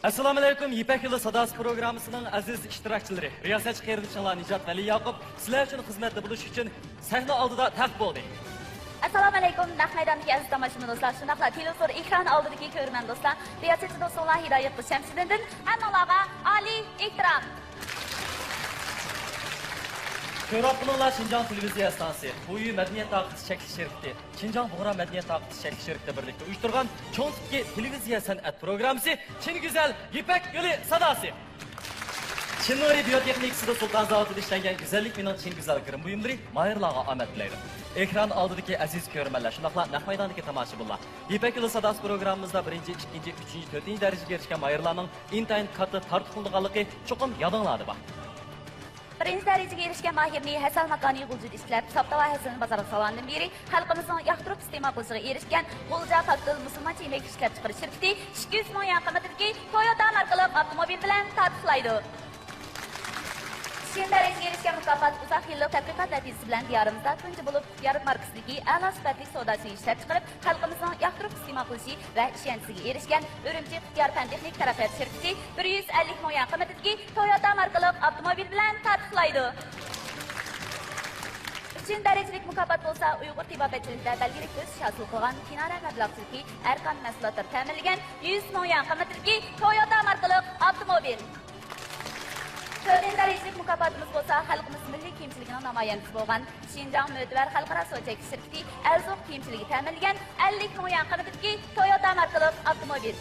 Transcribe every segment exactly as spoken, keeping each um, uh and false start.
ئەسسالامۇئەلەيكۇم، يىپەك يولى ساداسى پروگراممىسىنىڭ ئەزىز ئىشتىراكچىلىرى، رىياسەتچى قېرىندىشىڭلار نىجات ۋەلى ياقۇپ سىلەر ئۈچۈن خىزمەتتە بولۇش ئۈچۈن سەھنە ئالدىدا تەق بولدى. ئەسسالامۇئەلەيكۇم، نەق مەيداندىكى ئەزىز تاماشىبىن دوستلار، شۇنداقلا تېلېۋىزور ئېكرانى ئالدىدىكى كۆرۈرمەن دوستلار، رىياسەتچى دوستۇڭلار ھىدايەتقۇل شەمسىدىندىن ھەممىڭلارغا ئالىي ئېھتىرام. كۆرۈۋاتقىنىڭلار شىنجاڭ تېلېۋىزىيە ئىستانسىسى، خۇيۈ مەدەنىيەت تارقىتىش چەكلىك شىركىتى، شىنجاڭ بۇغرا مەدەنىيەت تارقىتىش چەكلىك شىركىتى بىرلىكتە ئۇيۇشتۇرغان چوڭ تىپتىكى تېلېۋىزىيە سەنئەت پروگراممىسى چىن گۈزەل يىپەك يولى ساداسى. چىن نۇرى بىيوتېخنىكىسىدا سۇلتان زاۋۇتىدا ئىشلەنگەن گۈزەللىك مېنىڭ چىن گۈزەل گىرىم بۇيۇملىرى ماھىرلارغا ئومەك تىلەيدۇ. ئېكران ئالدىدىكى ئەزىز كۆرۈرمەنلەر، شۇنداقلا نەق مەيداندىكى تاماشىبىنلار، يىپەك يولى ساداسى پروگراممىمىزدا بىرىنچى، ئىككىنچى، ئۈچىنچى، تۆتىنچى دەرىجىگە ئېرىشكەن ماھىرلارنىڭ ئىنتايىن كاتتا تارتۇق بولىدىغانلىقى چوقۇم يادىڭلاردا بار. بىرىنچى دەرىجىگە ئېرىشكەن ماھىرنى ھەسەل ماكانى غۇلجىدا ئىشلەپ، ساپتاۋا ھەسىلىنى بازارغا سالغاندىن بېرى خەلقىمىزنىڭ ياقتۇرۇپ ئىستېمال قىلىشىغا ئېرىشكەن غۇلجا پاكتىل مۇسۇلمانچە يېمەكلىك ئىشلەپچىقىرىش شىركىتى ئىككى يۈز مىڭ يۈەن قىممىتىدىكى تويوتا ماركىلىق ئاپتوموبىل بىلەن تارتۇقلايدۇ. ئۈچىنچى دەرىجىگە ئېرىشكەن مۇكاپات ئۇزاق يىللىق تەتقىقات نەتىجىسى بىلەن دىيارىمىزدا تۇنجى بولۇپ يارىد ماركىسىدىكى ئەلا سۈپەتلىك سودا سۈيى ئىشلەپچىقىرىپ، خەلقىمىزنىڭ ياقتۇرۇپ ئىستېمال قىلىشى ۋە ئىشەنچىسىگە ئېرىشكەن ئۈرۈمچى ئىختىيار پەن تېخنىك تەرەققىيات شىركىتى بىر يۈز ئەللىك مىڭ يۈەن قىممىتىدىكى تويوتا ماركىلىق ئاپتوموبىل بىلەن تارتۇقلايدۇ. ئۈچىنچى دەرىجىلىك مۇكاپات بولسا ئۇيغۇر تېبابەتچىلىكىدە بەلگىلىك ئۆسۈش ھاسىل قىلغان كىنارە مەبلەغچىلىكى ئەركان مەھسۇلاتلىرى تەمىنلىگەن يۈز مىڭ يۈەن قىممىتىدىكى تويوتا ماركىلىق ئاپتوموبىل. تۆتىنچى دەرىجىلىك مۇكاپاتىمىز بولسا خەلقىمىز مىللىي كىيىمچىلىكىنىڭ نامايەندىسى بولغان شىنجاڭ مۆتىۋەر خەلقئارا سودا چەكلىك شىركىتى ئەلزوق كىيىمچىلىكى تەمىنلىگەن ئەللىك مىڭ يۈەن قىممىتىدىكى تويوتا ماركىلىق ئاپتوموبىل.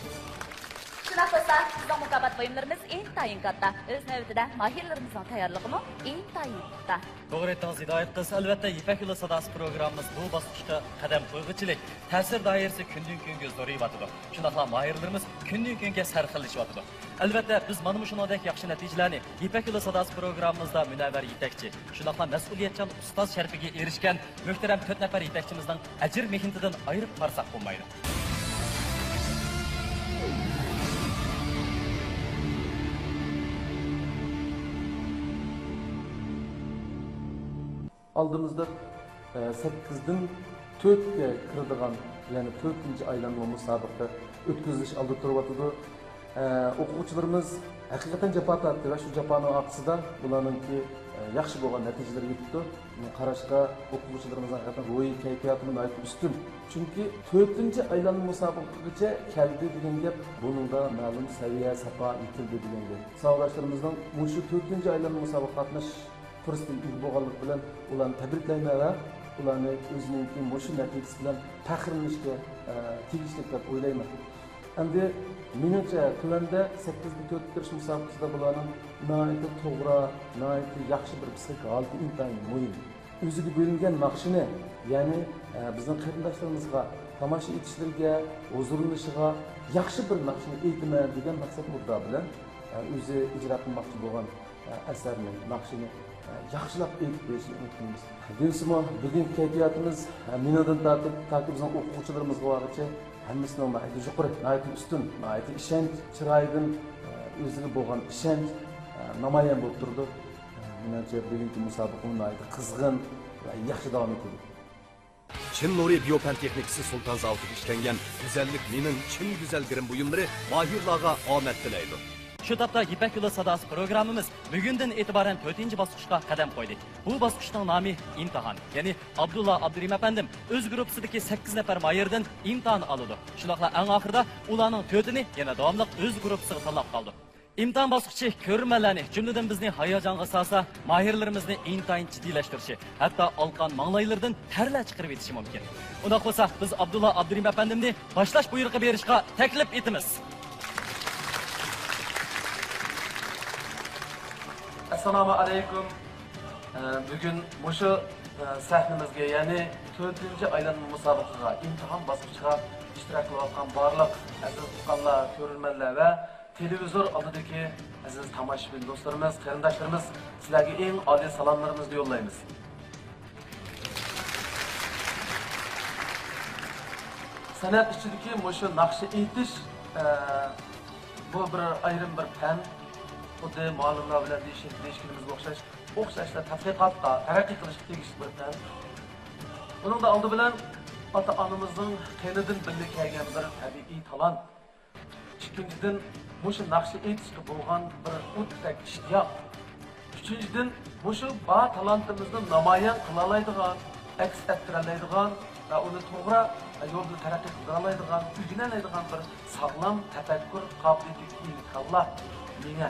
شۇنداق دوستلار، بىزنىڭ مۇكاپات بۇيۇملىرىمىز ئىنتايىن كاتتا. ئۆز نۆۋىتىدە ماھىرلىرىمىزنىڭ تەييارلىقىمۇ ئىنتايىن پۇختا. توغرا ئېيتتىڭىز ھىدايەت قىز. ئەلۋەتتە، يىپەك يولى ساداسى پروگراممىمىز بۇ باسقۇچقا قەدەم قويغۇچىلىك تەسىر دائىرىسى كۈندىن كۈنگە زورىيىۋاتىدۇ. شۇنداقلا ماھىرلىرىمىز كۈندىن كۈنگە سەرخىللىشىۋاتىدۇ. ئەلۋەتتە، بىز مانا مۇشۇنىڭدەك ياخشى نەتىجىلەرنى يىپەك يولى ساداسى پروگراممىمىزدا مۇنەۋۋەر يېتەكچى، شۇنداقلا مەسئۇلىيەتچان ئۇستاز شەرىپىگە ئېرىشكەن مۆھتەرەم تۆت نەپەر يېتەكچىمىزنىڭ ئەجىر-مېھنىتىدىن ئايرىپ قارىساق بولمايدۇ. ئالدىمىزدا، ئە، سەككىزدىن تۆتكە كىرىدىغان، يەنى تۆتىنچى ئايلانما مۇسابىقە ئۆتكۈزۈلۈش ئالدىدا تۇرۇۋاتىدۇ. ئە، ئوقۇغۇچىلىرىمىز ھەقىقەتەن جاپا تارتتى ۋە شۇ جاپانىڭ ئارقىسىدا بۇلارنىڭكى، ئە، ياخشى بولغان نەتىجىلىرى يېتىپتۇ. قاراشقا ئوقۇغۇچىلىرىمىزنىڭ ھەقىقەتەن روھىي كەيپىياتىمۇ ناھايىتى ئۈستۈن. چۈنكى تۆتىنچى ئايلانما مۇسابىقىگىچە كەلدى دېگەن گەپ، بۇنىڭدا مەلۇم سەۋىيە، ساپا يېتىلدى دېگەن گەپ. ساۋاقداشلىرىمىزنىڭ مۇشۇ تۆتىنچى ئايلانما مۇسابىقىگە قاتنىشىش پۇرسىتىگە ئىگە بولغانلىقى بىلەن ئۇلارنى تەبرىكلەيمەن ۋە ئۇلارنى ئۆزىنىڭكى مۇشۇ نەتىجىسى بىلەن پەخىرلىنىشكە، ئە، تېگىشلىك دەپ ئويلايمەن. ئەمدى مېنىڭچە، تۆۋەندە سەككىزدە تۆتكە كىرىش مۇسابىقىسىدا بۇلارنىڭ ناھايىتى توغرا، ناھايىتى ياخشى بىر پىسخىك ھالىتى ئىنتايىن مۇھىم. ئۆزىگە بۆلۈنگەن ناخشىنى، يەنى، ئە، بىزنىڭ قېرىنداشلىرىمىزغا تاماشا ئېتىشلىرىگە، ھۇزۇرلىنىشىغا ياخشى بىر ناخشىنى ئېيتىمەن دېگەن مەقسەت مۇددىئا بىلەن، ئە، ئۆزى ئىجرا قىلماقچى بولغان ئەسەرنى، ناخشىنى، ئە، ياخشىلاپ ئېيتىپ بېرىشىنى ئۈمىد قىلىمىز. دېمىسىمۇ، بۈگۈنكى كەيپىياتىمىز، ئە، مېنىڭدىن تارتىپ تاكى بىزنىڭ ئوقۇغۇچىلىرىمىزغا بارغىچە ھەممىسىنىڭ ناھايىتى يۇقىرى، ناھايىتى ئۈستۈن، ناھايىتى ئىشەنچ چىرايىدىن، ئە، ئۆزىگە بولغان ئىشەنچ، ئە، نامايان بولۇپ تۇرىدۇ. ئە، مېنىڭچە، بۈگۈنكى مۇسابىقىمۇ ناھايىتى قىزغىن ۋە ياخشى داۋام ئېتىدۇ. چىن نۇرى بىيوپەن تېخنىكىسى سۇلتان زاۋۇتىدا ئىشلەنگەن گۈزەللىك مېنىڭ چىن گۈزەل گىرىم بۇيۇملىرى ماھىرلارغا ئومەك تىلەيدۇ. شۇ تاپتا يىپەك يولى ساداسى پروگراممىمىز بۈگۈندىن ئېتىبارەن تۆتىنچى باسقۇچقا قەدەم قويدى. بۇ باسقۇچنىڭ نامى ئىمتىھان. يەنى ئابدۇللا ئابدۇرېھىم ئەپەندىم ئۆز گۇرۇپپىسىدىكى سەككىز نەپەر ماھىردىن ئىمتىھان ئالىدۇ. شۇنداقلا ئەڭ ئاخىرىدا ئۇلارنىڭ تۆتىنى يەنە داۋاملىق ئۆز گۇرۇپپىسىغا تاللاپ قالىدۇ. ئىمتىھان باسقۇچى كۆرۈرمەنلەرنى، جۈملىدىن بىزنى ھاياجانغا سالسا، ماھىرلىرىمىزنى ئىنتايىن جىددىيلەشتۈرۈشى، ھەتتا ئالقان ماڭلايلىرىدىن تەرلەر چىقىرىۋېتىشى مۇمكىن. ئۇنداق بولسا، بىز ئابدۇللا ئابدۇرېھىم ئەپەندىمنى باشلاش بۇيرۇقى بېرىشقا تەكلىپ ئېتىمىز. ئەسسالامۇ ئەلەيكۇم. ئە، بۈگۈن مۇشۇ، ئە، سەھنىمىزگە، يەنى تۆتىنچى ئايلانما مۇسابىقىگە، ئىمتىھان باسقۇچىغا ئىشتىراك قىلىۋاتقان بارلىق ئەزىز تۇغقانلار، كۆرۈرمەنلەر ۋە تېلېۋىزور ئالدىدىكى ئەزىز تاماشىبىن دوستلىرىمىز، قېرىنداشلىرىمىز، سىلەرگە ئەڭ ئالىي سالاملىرىمىزنى يوللايمىز. سەنئەت ئىچىدىكى مۇشۇ ناخشا ئېيتىش، ئە، بۇ بىر ئايرىم بىر پەن. خۇددى مۇئەللىملەر بىلەن دېيىش-، دېيىشكىنىمىزگە ئوخشاش، ئوخشاشلا تەتقىقاتقا، تەرەققىي قىلىشقا تېگىشلىك بىر پەن. بۇنىڭدا ئالدى بىلەن ئاتا-ئانىمىزنىڭ قېنىدىن بىللە كەلگەن بىر تەبىئىي تالانت. ئىككىنچىدىن، مۇشۇ ناخشا ئېيتىشقا بولغان بىر ئوتتەك ئىشتىياق. ئۈچىنچىدىن، مۇشۇ بار تالانتىمىزنى نامايان قىلالايدىغان، ئەكس ئەتتۈرەلەيدىغان ۋە ئۇنى توغرا يولدا تەرەققىي قىلدۇرالايدىغان، ئۆگىنەلەيدىغان بىر ساغلام تەپەككۇر قابىلىيىتىگە ئىگە ئىنسانلار مېڭە.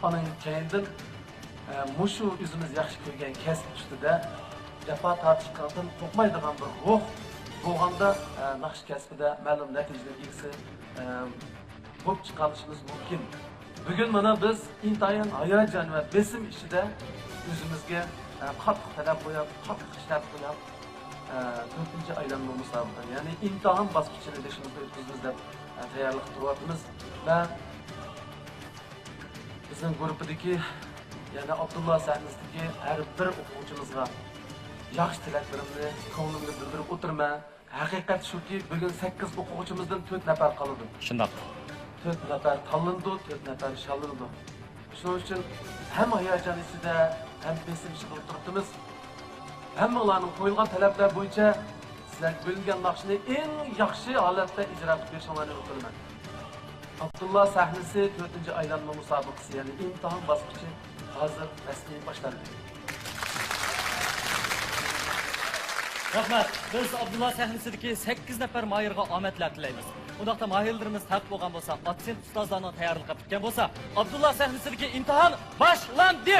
ئانىڭ كەينىدىن، ئە، مۇشۇ ئۆزىمىز ياخشى كۆرگەن كەسىپ ئۈستىدە جاپا تارتىشقاندىن قورقمايدىغان بىر روھ بولغاندا، ئە، ناخشا كەسپىدە مەلۇم نەتىجىلەرگە ئېرىشىش، ئە، بولۇپ چىقالىشىمىز مۇمكىن. بۈگۈن مانا بىز ئىنتايىن ھاياجان ۋە بېسىم ئىچىدە ئۆزىمىزگە، ئە، قاتتىق تەلەپ قويۇپ، قاتتىق ئىشلەپ قويۇپ، ئە، تۆتىنچى ئايلانما مۇسابىقە، يەنى ئىمتىھان باسقۇچىنى بېشىمىزدا ئۆتكۈزىمىز دەپ، ئە، تەييارلىق قىلىۋاتىمىز ۋە بىزنىڭ گۇرۇپپىدىكى، يەنى ئابدۇللا سەھنىسىدىكى ھەر بىر ئوقۇغۇچىمىزغا ياخشى تىلەكلىرىمنى كۆڭلۈمدىن بىلدۈرۈپ ئولتۇرىمەن. ھەقىقەت شۇكى، بۈگۈن سەككىز ئوقۇغۇچىمىزدىن تۆت نەپەر قالىدۇ. شۇنداق. تۆت نەپەر تاللىنىدۇ، تۆت نەپەر شاللىنىدۇ. شۇنىڭ ئۈچۈن ھەم ھاياجان ئىچىدە، ھەم بېسىم ئىچىدە ئولتۇرۇپتىمىز. ھەممىڭلارنىڭ قويۇلغان تەلەپلەر بويىچە سىلەرگە بۆلۈنگەن ناخشىنى ئەڭ ياخشى ھالەتتە ئىجرا قىلىپ بېرىشىڭلارنى ئۆتۈنىمەن. ئابدۇللا سەھنىسى تۆتىنچى ئايلانما مۇسابىقىسى، يەنى ئىمتىھان باسقۇچى ھازىر رەسمىي باشلاندى. رەھمەت. بىز ئابدۇللا سەھنىسىدىكى سەككىز نەپەر ماھىرغا ئامەتلەر تىلەيمىز. ئۇنداقتا ماھىرلىرىمىز تەق بولغان بولسا، ئاتسىنىپ ئۇستازلارنىڭ تەييارلىقى پۈتكەن بولسا، ئابدۇللا سەھنىسىدىكى ئىمتىھان باشلاندى!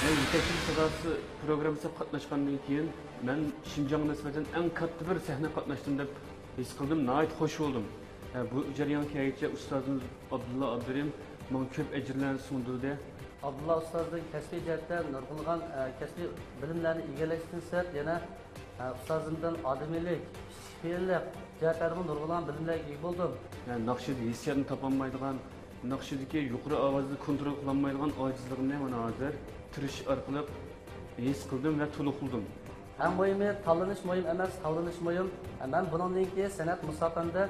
مەن يېتەكچىلىك ساداسى پروگراممىسىغا قاتناشقاندىن كېيىن، مەن شىنجاڭغا نىسبەتەن ئەڭ كاتتا بىر سەھنە قاتناشتىم دەپ ھېس قىلدىم، ناھايىتى خوش بولدۇم. ھە، بۇ جەريانغا كەلگۈچە ئۇستازىمىز ئابدۇللا ئابدۇرېھىم ماڭا كۆپ ئەجىرلەرنى سىڭدۈردى. ئابدۇللا ئۇستازدىن كەسپىي جەھەتتە نۇرغۇنلىغان، ئە، كەسپىي بىلىملەرنى ئىگىلەشتىن سىرت، يەنە، ئە، ئۇستازىمدىن ئادىمىيلىك، پىششىقپېئىللىق جەھەتلەردىمۇ نۇرغۇنلىغان بىلىملەرگە ئىگە بولدۇم. ھە، ناخشىدا ھېسسىياتنى تاپالمايدىغان، ناخشىدىكى يۇقىرى ئاۋازنى كونترول قىلالمايدىغان ئاجىزلىقىمنى مانا ھازىر تىرىشىش ئارقىلىق ھېس قىلدىم ۋە تولۇقلىدىم. ئەڭ مۇھىمى، تاللىنىش مۇھىم ئەمەس، تاللىنىش مۇھىم. مەن بۇنىڭدىن كېيىن سەنئەت مۇسابىقەمدە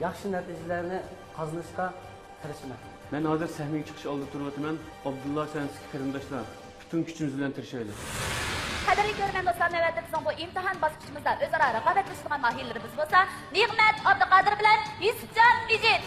ياخشى نەتىجىلەرنى قازىنىشقا تىرىشىمەن. مەن ھازىر سەھنىگە چىقىش ئالدىدا تۇرۇۋاتىمەن. ئابدۇللا سەھنىسىدىكى قېرىنداشلار، پۈتۈن كۈچىمىز بىلەن تىرىشايلى. قەدىرلىك كۆرۈرمەن دوستلار، نۆۋەتتە بىزنىڭ بۇ ئىمتىھان باسقۇچىمىزدا ئۆزئارا رىقابەتلىشىدىغان ماھىرلىرىمىز بولسا نېمەت ئابدۇقادىر بىلەن يۈسۈپجان مىجىت.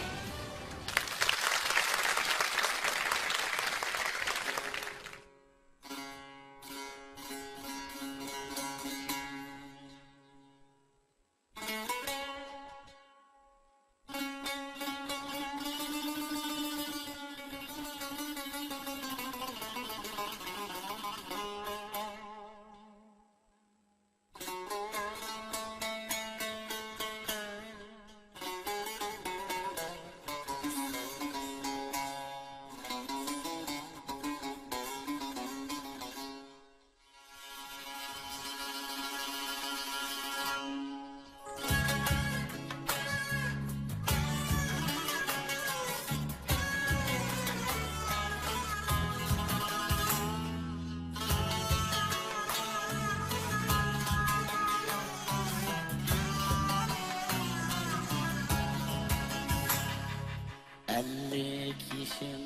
ئەللىك يېشىم،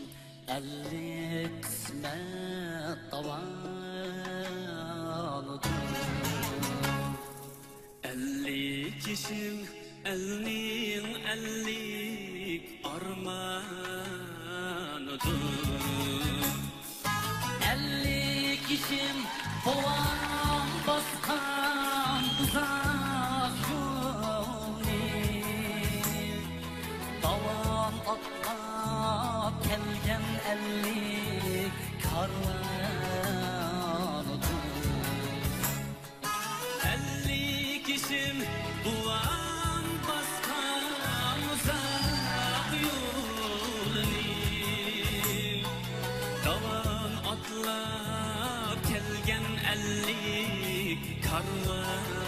ئەللىك قىسمەت داۋانىدۇر. ئەللىك يېشىم، ئەلنىڭ ئەللىك ئارمانىدۇر. ئەللىك يېشىم، بوۋام باسقان ئۇزاق يولنى، داۋان ئاتلاپ كەلگەن ئەللىك كارۋانىدۇر. ئەللىك يېشىم، بوۋام باسقان ئۇزاق يولنى، داۋان ئاتلاپ كەلگەن ئەللىك كارۋانىدۇر.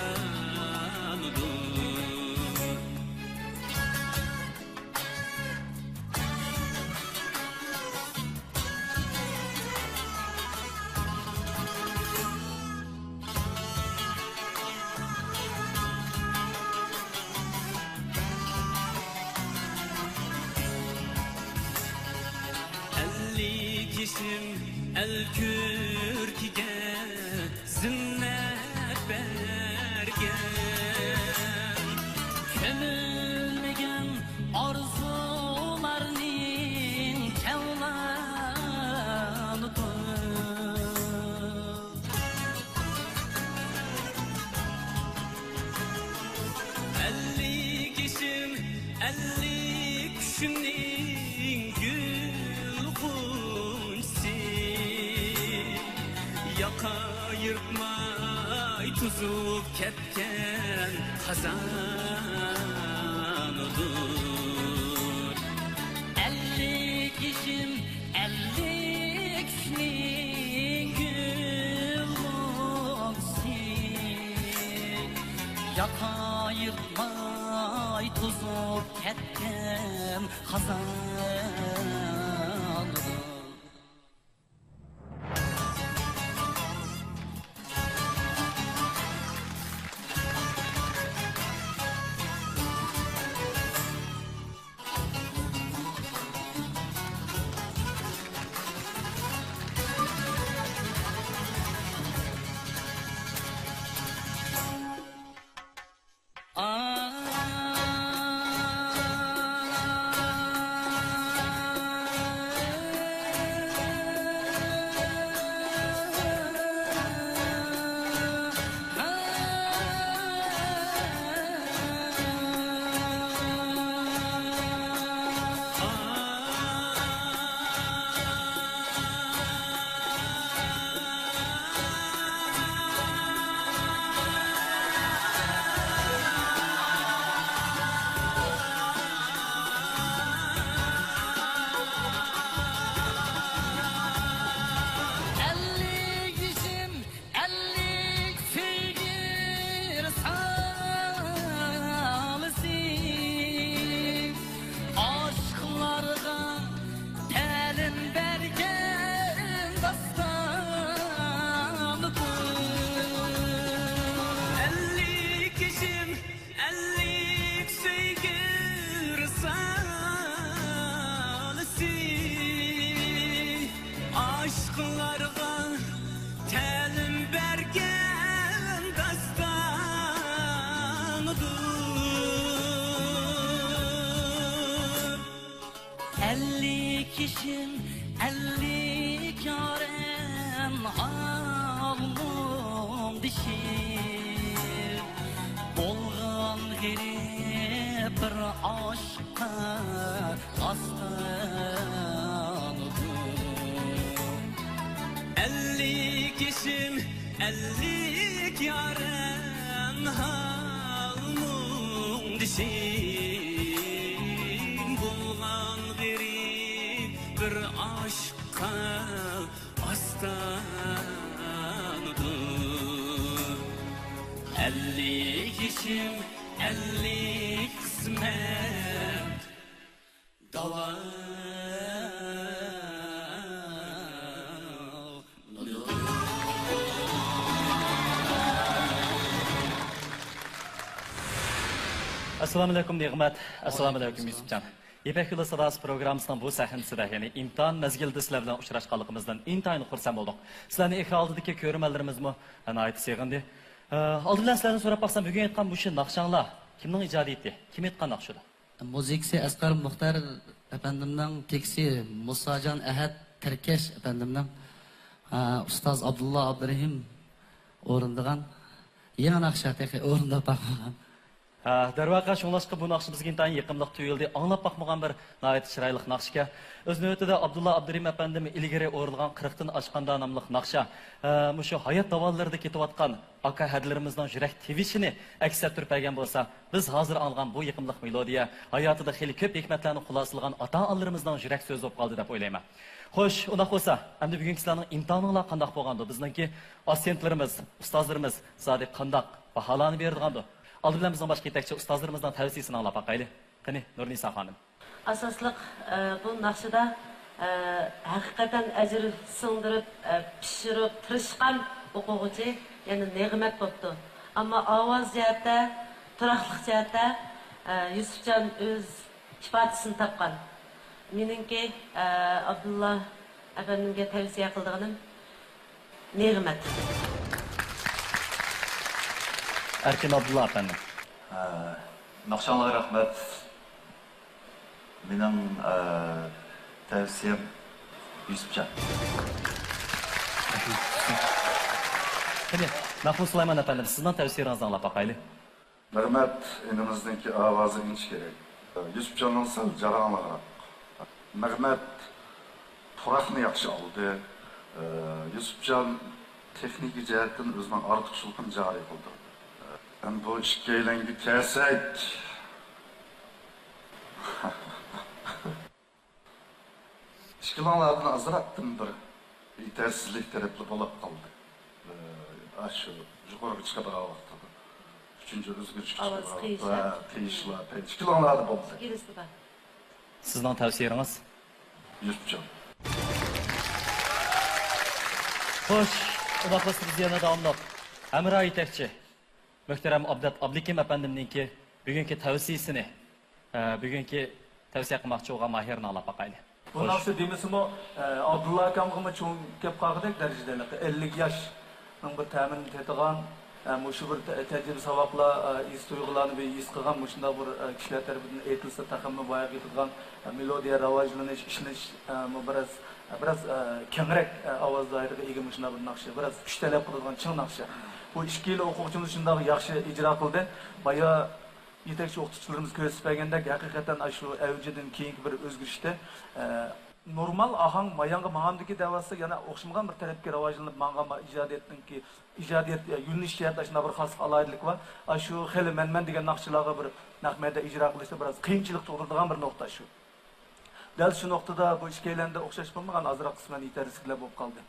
ئەللىك يېشىم ئەل كۆركىگە زىننەت بەرگەن. يىرتماي توزۇپ كەتكەن خازانىدۇر. ئەللىك يېشىم، ئەللىك كۈنۈڭ گۈل بولسۇن. ياقا يىرتماي توزۇپ كەتكەن خازانىدۇر. ئەللىك يېشىم، ئەللىك سۆيگۈ رىسالىسى. ئاشىقلارغا تەلىم بەرگەن داستانىدۇر. ئەللىك يېشىم، ئەللىك سۆيگۈ رىسالىسى. ئاشىقلارغا تەلىم بەرگەن داستانىدۇر. ئەللىك يېشىم، ئەللىك يارىم، ھال-مۇڭدىشىم بولغان غېرىب بىر ئاشىققا داستانىدۇر. ئەللىك يېشىم، ئەللىك يارىم، ھال-مۇڭدىشىم بولغان غېرىب بىر ئاشىققا ئاستانىدۇر. ئەللىك يېشىم، ئەللىك قىسمەت داۋا. ئەسسالامۇئەلەيكۇم نېغمەت. ئەسسالامۇئەلەيكۇم يۈسۈپجان. يىپەك يولى ساداسى پروگراممىسىنىڭ بۇ سەھنىسىدە، يەنى ئىمتىھان مەزگىلىدە سىلەر بىلەن ئۇچراشقانلىقىمىزدىن ئىنتايىن خۇرسەن بولدۇق. سىلەرنى ئېكران ئالدىدىكى كۆرۈرمەنلىرىمىزمۇ ناھايىتى سېغىندى. ئە، ئالدى بىلەن سىلەردىن سوراپ باقسام، بۈگۈن ئېيتقان مۇشۇ ناخشاڭلار كىمنىڭ ئىجادىيىتى؟ كىم ئېيتقان ناخشىدۇ؟ مۇزىكىسى ئەسقەر مۇختار ئەپەندىمنىڭ، تېكىستى مۇساجان ئەھەت تەركەش ئەپەندىمنىڭ، ئە، ئۇستاز ئابدۇللا ئابدۇرېھىم ئورۇندىغان يېڭى ناخشا، تېخى ئورۇنداپ باقمىغان. ھە، دەرۋەقە، شۇڭلاشقا بۇ ناخشا بىزگە ئىنتايىن يېقىملىق تۇيۇلدى. ئاڭلاپ باقمىغان بىر ناھايىتى چىرايلىق ناخشىكەن. ئۆز نۆۋىتىدە ئابدۇللا ئابدۇرېھىم ئەپەندىم ئىلگىرى ئورۇنلىغان قىرىقتىن ئاشقاندا ناملىق ناخشا، ھە، مۇشۇ ھايات داۋانلىرىدا كېتىۋاتقان ئاكا ھەدىلىرىمىزنىڭ يۈرەك تىۋىشىنى ئەكس ئەتتۈرۈپ بەرگەن بولسا، بىز ھازىر ئاڭلىغان بۇ يېقىملىق مېلودىيە ھاياتىدا خېلى كۆپ ھېكمەتلەرنى خۇلاسىلىغان ئاتا-ئانىلىرىمىزنىڭ يۈرەك سۆزى بولۇپ قالدى دەپ ئويلايمەن. خوش، ئۇنداق بولسا، ئەمدى بۈگۈنكى سىلەرنىڭ ئىمتىھانىڭلار قانداق بولغاندۇ؟ بىزنىڭكى ئاسسىيېنتلىرىمىز، ئۇستازلىرىمىز زادى قانداق باھالارنى بېرىدىغاندۇ؟ ئالدى بىلەن بىزنىڭ باش يېتەكچى ئۇستازلىرىمىزنىڭ تەۋسىيىسىنى ئاڭلاپ باقايلى. قېنى، نۇرنىسا خانىم. ئاساسلىق، ئە، بۇ ناخشىدا، ئە، ھەقىقەتەن ئەجىر سىڭدۈرۈپ، ئە، پىشۇرۇپ تىرىشقان ئوقۇغۇچى، يەنى نېغمەت بوپتۇ. ئەمما ئاۋاز جەھەتتە، تۇراقلىق جەھەتتە، ئە، يۈسۈپجان ئۆز ئىپادىسىنى تاپقان. مېنىڭكى، ئە، ئابدۇللا ئەپەندىمگە تەۋسىيە قىلىدىغىنىم نېغمەت. ئەركىن ئابدۇللا ئەپەندىم. ئە، ناخشاڭلارغا رەھمەت. مېنىڭ، ئە، تەۋسىيەم يۈسۈپجان. قېنى، مەخمۇت سۇلايمان ئەپەندىم، سىزنىڭ تەۋسىيىڭىزنى ئاڭلاپ باقايلى. نېغمەت ئىنىمىزنىڭكى ئاۋازى ئىنچىكە. يۈسۈپجاننىڭ سەل جاراڭلىقراق. نېغمەت پۇراقنى ياخشى ئالدى. يۈسۈپجان تېخنىكا جەھەتتىن ئۆزىنىڭ ئارتۇقچىلىقىنى جارى قىلدۇرىدۇ. ئەمدى بۇ ئىككىيلەنگە كەلسەك، ئىككىلەڭلاردىن ئازراقتىن بىر يېتەرسىزلىك تەرەپلا بولۇپ قالدى. ئاشۇ يۇقىرىغا چىقىدىغان ۋاقتىدا، ئۈچىنچى ئۆزگىرىشكە ئاۋاز چىقىدىغان قىيىشلار. ۋاقىتتا قىيىشلار، قىيىش ئىككىلەڭلاردا بولدى. ئىككىلىسىدە. سىزنىڭ تەۋسىيىڭىز؟ يۈسۈپجان. خوش، ئۇنداق بولسا بىز يەنە داۋاملىق ھەمراھ يېتەكچى مۆھتەرەم ئابدەت ئابلىكىم ئەپەندىمنىڭكى بۈگۈنكى تەۋسىيىسىنى، ئە، بۈگۈنكى تەۋسىيە قىلماقچى بولغان ماھىرنى ئاڭلاپ باقايلى. بۇ خوش. ناخشا دېمىسىمۇ، ئە، ئابدۇللا ئاكامغىمۇ چوڭ كەپ قالغۇدەك دەرىجىدە، ھېلىقى ئەللىك ياشنىڭ بىر تەمىنى تېتىغان، ئە، مۇشۇ بىر تە-، تەجرىبە ساۋاقلار، ئە، ھېس تۇيغۇلارنى بىر ھېس قىلغان مۇشۇنداق بىر، ئە، كىشىلەر تەرىپىدىن ئېيتىلسا تېخىمۇ بايىقى كېتىدىغان، ئە، مېلودىيە راۋاجلىنىش، ئىشلىنىش، ئە، مۇ بىراز، ئە، بىراز، ئە، كەڭرەك، ئە، ئاۋاز دائىرىگە ئىگە مۇشۇنداق بىر ناخشا، بىراز كۈچ تەلەپ قىلىدىغان چىڭ ناخشا. بۇ ئىككىلا ئوقۇغۇچىمىز شۇنداق ياخشى ئىجرا قىلدى. بايا يېتەكچى ئوقۇتقۇچىلىرىمىز كۆرسىتىپ بەرگەندەك، ھەقىقەتەن ئاشۇ ئەۋجىدىن كېيىنكى بىر ئۆزگىرىشتە، ئە، نورمال ئاھاڭ ماياڭغا ماڭامدىكى دەۋاتسا، يەنە ئوخشىمىغان بىر تەرەپكە راۋاجلىنىپ مانغان ئىجادىيەتنىڭكى، ئىجادىيەت، ئە، يۆنىلىش جەھەتتە شۇنداق بىر خاسلىق، ئالاھىدىلىك بار. ئاشۇ خېلى مەنمەن دېگەن ناخشىلارغا بىر نەق مەيداندا ئىجرا قىلىشتا بىراز قىيىنچىلىق تۇغدۇرىدىغان بىر نۇقتا شۇ. دەل شۇ نۇقتىدا بۇ ئىككىيلەندە ئوخشاش بولمىغان ئازراق قىسمەن يېتەرسىزلىكلەر بولۇپ قالدى.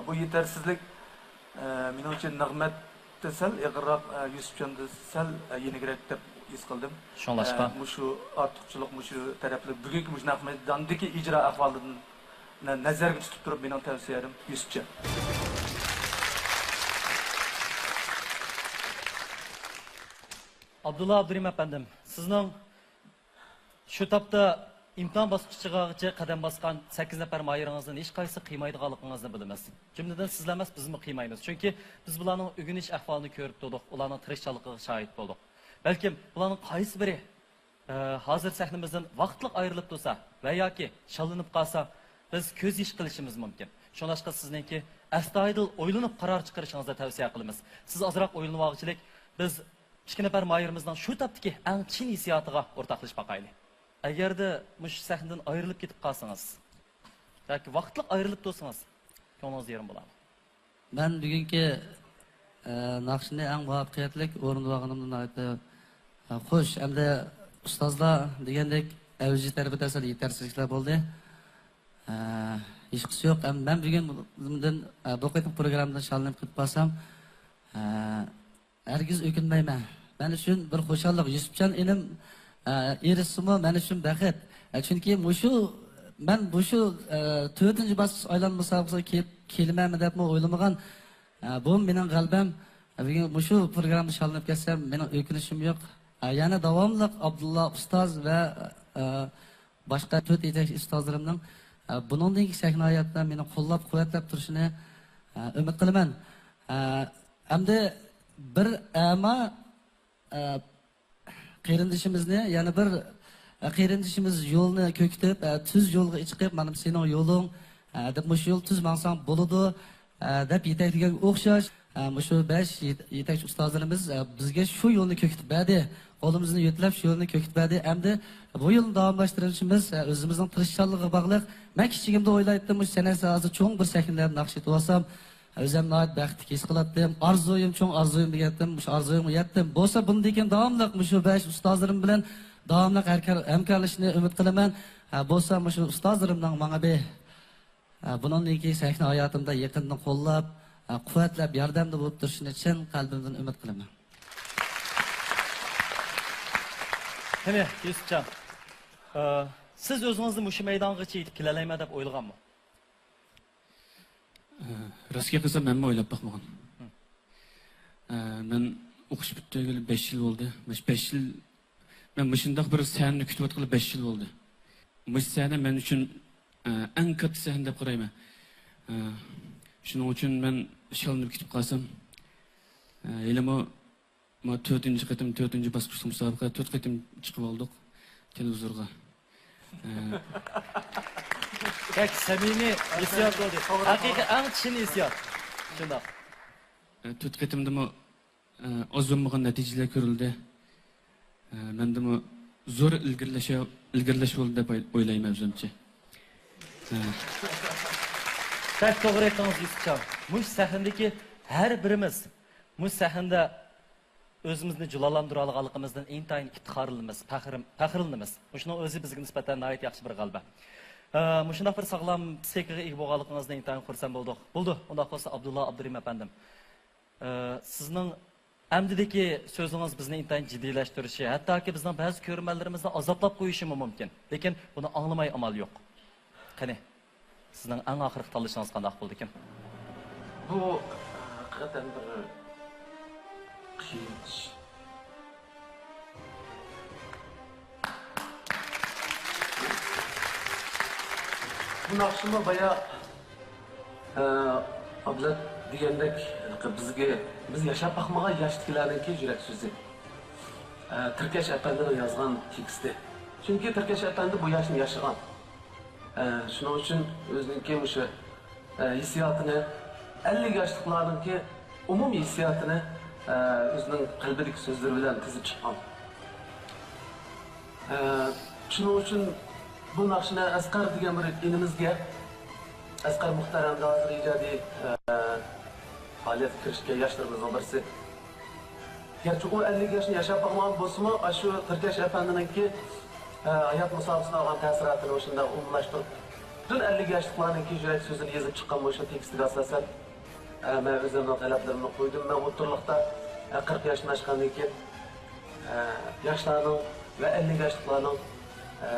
بۇ يېتەرسىزلىك، مېنىڭچە، نېمەتتە سەل ئېغىرراق، يۈسۈپجاندا سەل يېنىكرەك دەپ ھېس قىلدىم. شۇڭلاشقا، مۇشۇ ئارتۇقچىلىق، مۇشۇ تەرەپلىك بۈگۈنكى مۇشۇ نەق مەيداندىكى ئىجرا ئەھۋالىدىن نە-، نەزەرگە تۇتۇپ تۇرۇپ مېنىڭ تەۋسىيەم يۈسۈپجان. ئابدۇللا ئابدۇرېھىم ئەپەندىم، سىزنىڭ شۇ تاپتا ئىمتىھان باسقۇچىغىچە قەدەم باسقان سەككىز نەپەر ماھىرىڭىزدىن ھېچقايسى قىيمايدىغانلىقىڭىزنى بىلىمىز. جۈملىدىن سىزلا ئەمەس، بىزمۇ قىيمايمىز. چۈنكى بىز بۇلارنىڭ ئۆگىنىش ئەھۋالىنى كۆرۈپ تۇردۇق، ئۇلارنىڭ تىرىشچانلىقىغا شاھىت بولدۇق. بەلكىم بۇلارنىڭ قايسى بىرى، ئە، ھازىر سەھنىمىزدىن ۋاقىتلىق ئايرىلىپ تۇرسا ۋە ياكى شاللىنىپ قالسا، بىز كۆز يېشى قىلىشىمىز مۇمكىن. شۇڭلاشقا سىزنىڭكى ئەستايىدىل ئويلىنىپ قارار چىقىرىشىڭىزنى تەۋسىيە قىلىمىز. سىز ئازراق ئويلىنىۋالغۇچىلىك، بىز ئىككى نەپەر ماھىرىمىزنىڭ شۇ تاپتىكى ئەڭ چىن ھېسسىياتىغا ئورتاقلىشىپ باقايلى. ئەگەردە مۇشۇ سەھنىدىن ئايرىلىپ كېتىپ قالسىڭىز ياكى ۋاقىتلىق ئايرىلىپ تۇرسىڭىز، كۆڭلىڭىز يېرىم بولارمۇ؟ مەن بۈگۈنكى، ئە، ناخشىنى ئەڭ مۇۋەپپەقىيەتلىك ئورۇندىۋالغىنىمدىن ناھايىتى، ئە، خۇش. ئەمدى ئۇستازلار دېگەندەك ئەۋجى تەرىپىدە سەل يېتەرسىزلىكلەر بولدى. ئە، ھېچقىسى يوق. ئەم-، مەن بۈگۈن بۇ-، بۇ قېتىم پروگراممىدىن شاللىنىپ كېتىپ قالسام، ئە، ھەرگىز ئۆكۈنمەيمەن. مەن ئۈچۈن بىر خۇشاللىق. يۈسۈپجان ئىنىم، ئە، ئېرىشسىمۇ مەن ئۈچۈن بەخت. ئە، چۈنكى مۇشۇ، مەن مۇشۇ، ئە، تۆتىنچى باسقۇچ ئايلانما مۇسابىقىسىگە كېلىپ، كېلىمەنمۇ دەپمۇ ئويلىمىغان. ئە، بۇ مېنىڭ غەلىبەم. ئە، بۈگۈن مۇشۇ پروگرامما شاللىنىپ كەتسەم، مېنىڭ ئۆكۈنۈشۈم يوق. ئە، يەنە داۋاملىق ئابدۇللا ئۇستاز ۋە، ئە، باشقا تۆت يېتەكچى ئۇستازلىرىمنىڭ، ئە، بۇنىڭدىن كېيىنكى سەھنە ھاياتىدا مېنى قوللاپ-قۇۋۋەتلەپ تۇرۇشىنى، ئە، ئۈمىد قىلىمەن. ئە، ئەمدى بىر ئەما، ئە، قېرىندىشىمىزنى، يەنە بىر، ئە، قېرىندىشىمىز يولنى كۆكىتىپ، ئە، تۈز يولغا چىقىپ، مانا سېنىڭ يولۇڭ، ئە، دەپ، مۇشۇ يول تۈز ماڭساڭ بولىدۇ، ئە، دەپ يېتەكلىگەنگە ئوخشاش، ئە، مۇشۇ بەش يېت-، يېتەكچى ئۇستازلىرىمىز، ئە، بىزگە شۇ يولنى كۆكىتىپ بەردى. قولىمىزنى يۆتىلەپ، شۇ يولنى كۆكىتىپ بەردى. ئەمدى بۇ يولنى داۋاملاشتۇرۇشىمىز، ئە، ئۆزىمىزنىڭ تىرىشچانلىقىغا باغلىق. مەن كىچىكىمدە ئويلايتتىم، مۇشۇ سەنئەت ساھەسىدە چوڭ بىر سەھنىلەردە ناخشا ئېيتىۋالسام، ئۆزۈم ناھايىتى بەختلىك ھېس قىلاتتىم. ئارزۇيۇم چوڭ، ئارزۇيۇم دېگەنتىم، مۇشۇ ئارزۇيۇمغا يەتتىم. بولسا بۇندىن كېيىن داۋاملىق مۇشۇ بەش ئۇستازلىرىم بىلەن داۋاملىق ھەركار-، ھەمكارلىشىشنى ئۈمىد قىلىمەن. ھە، بولسا مۇشۇ ئۇستازلىرىمنىڭ ماڭا بىر، ھە، بۇنىڭدىن كېيىن سەھنە ھاياتىمدا يېقىندىن قوللاپ، ھە، قۇۋۋەتلەپ، ياردەمدە بولۇپ تۇرۇشىنى چىن قەلبىمدىن ئۈمىد قىلىمەن. قېنى، يۈسۈپجان، ئە، سىز ئۆزىڭىزنى مۇشۇ مەيدانغىچە يېتىپ كېلەلەيمەن دەپ ئويلىغانمۇ؟ ئە، راست گەپ قىلسام، مەنمۇ ئويلاپ باقمىغان. ئە، مەن ئوقۇش پۈتتۈرگىلى بەش يىل بولدى. مۇشۇ بەش يىل، مەن مۇشۇنداق بىر سەھنىنى كۈتۈۋاتقىلى بەش يىل بولدى. مۇشۇ سەھنە مەن ئۈچۈن، ئە، ئەڭ كاتتا سەھنە دەپ قارايمەن. ئە، شۇنىڭ ئۈچۈن مەن شاللىنىپ كېتىپ قالسام، ئە، ھېلىمۇ ما تۆتىنچى قېتىم، تۆتىنچى باسقۇچلۇق مۇسابىقە، تۆت قېتىم چىقىپ ئالدۇق تېلېۋىزورغا. ئە، بەك سەمىمىي ھېسسىيات بولدى. ھەقىقىي ئەڭ چىن ھېسسىيات. شۇنداق. ئە، تۆت قېتىمدىمۇ، ئە، ئاز بولمىغان نەتىجىلەر كۆرۈلدى. ئە، مەندىمۇ زور ئىلگىرىلەش، ئىلگىرىلەش بولدى دەپ ئوي-، ئويلايمەن ئۆزۈمچە. بەك توغرا ئېيتتىڭىز، يۈسۈپجان. مۇشۇ سەھنىدىكى ھەر بىرىمىز مۇشۇ سەھنىدە ئۆزىمىزنى جۇلالاندۇرالىغانلىقىمىزدىن ئىنتايىن ئىپتىخارلىنىمىز، پەخىر-، پەخىرلىنىمىز. مۇشۇنىڭ ئۆزى بىزگە نىسبەتەن ناھايىتى ياخشى بىر غەلىبە. ئە، مۇشۇنداق بىر ساغلام پىسخىكىغا ئىگە بولغانلىقىڭىزدىن ئىنتايىن خۇرسەن بولدۇق. بولدى، ئۇنداق بولسا ئابدۇللا ئابدۇرېھىم ئەپەندىم. ئە، سىزنىڭ ئەمدىدىكى سۆزىڭىز بىزنى ئىنتايىن جىددىيلەشتۈرۈشى، ھەتتاكى بىزنىڭ بەزى كۆرۈرمەنلىرىمىزنى ئازابلاپ قويۇشىمۇ مۇمكىن. لېكىن بۇنى ئاڭلىماي ئامال يوق. قېنى، سىزنىڭ ئەڭ ئاخىرقى تاللىشىڭىز قانداق بولىدىكىن؟ بۇ، ھەقىقەتەن بىر قىيىن ئىش. بۇ ناخشىمۇ بايا، ئە، ئابلەت دېگەندەك، بىزگە، بىز ياشاپ باقمىغان ياشتىكىلەرنىڭكى يۈرەك سۆزى. ئە، تىركەش ئەپەندىنىڭ يازغان تېكىستى. چۈنكى تىركەش ئەپەندى بۇ ياشنى ياشىغان. ئە، شۇنىڭ ئۈچۈن ئۆزىنىڭكى مۇشۇ، ئە، ھېسسىياتىنى، ئەللىك ياشلىقلارنىڭكى ئومۇمىي ھېسسىياتىنى، ئە، ئۆزىنىڭ قەلبىدىكى سۆزلىرى بىلەن تىزىپ چىققان. ئە، شۇنىڭ ئۈچۈن بۇ ناخشىنى ئەسقەر دېگەن بىر ئىنىمىزگە، ئەسقەر مۇختەر ھەمدە ھازىر ئىجادىي، ئە، پائالىيەتكە كىرىشكەن ياشلىرىمىزنىڭ بىرسى. گەرچە ئۇ ئەللىك ياشنى ياشاپ باقمىغان بولسىمۇ، ئاشۇ تىركەش ئەپەندىنىڭكى، ئە، ھايات مۇساپىسىدىن ئالغان تەسىراتىنى مۇشۇنداق ئومۇملاشتۇرۇپ، پۈتۈن ئەللىك ياشلىقلارنىڭكى يۈرەك سۆزىنى يېزىپ چىققان مۇشۇ تېكىستىگە ئاساسەن، ئە، مەن ئۆزۈمنىڭ تەلەپلىرىمنى قويدۇم. مەن ئوتتۇرىلىقتا، ئە، قىرىق ياشتىن ئاشقاندىن كېيىن، ئە، ياشلارنىڭ ۋە ئەللىك ياشلىقلارنىڭ، ئە،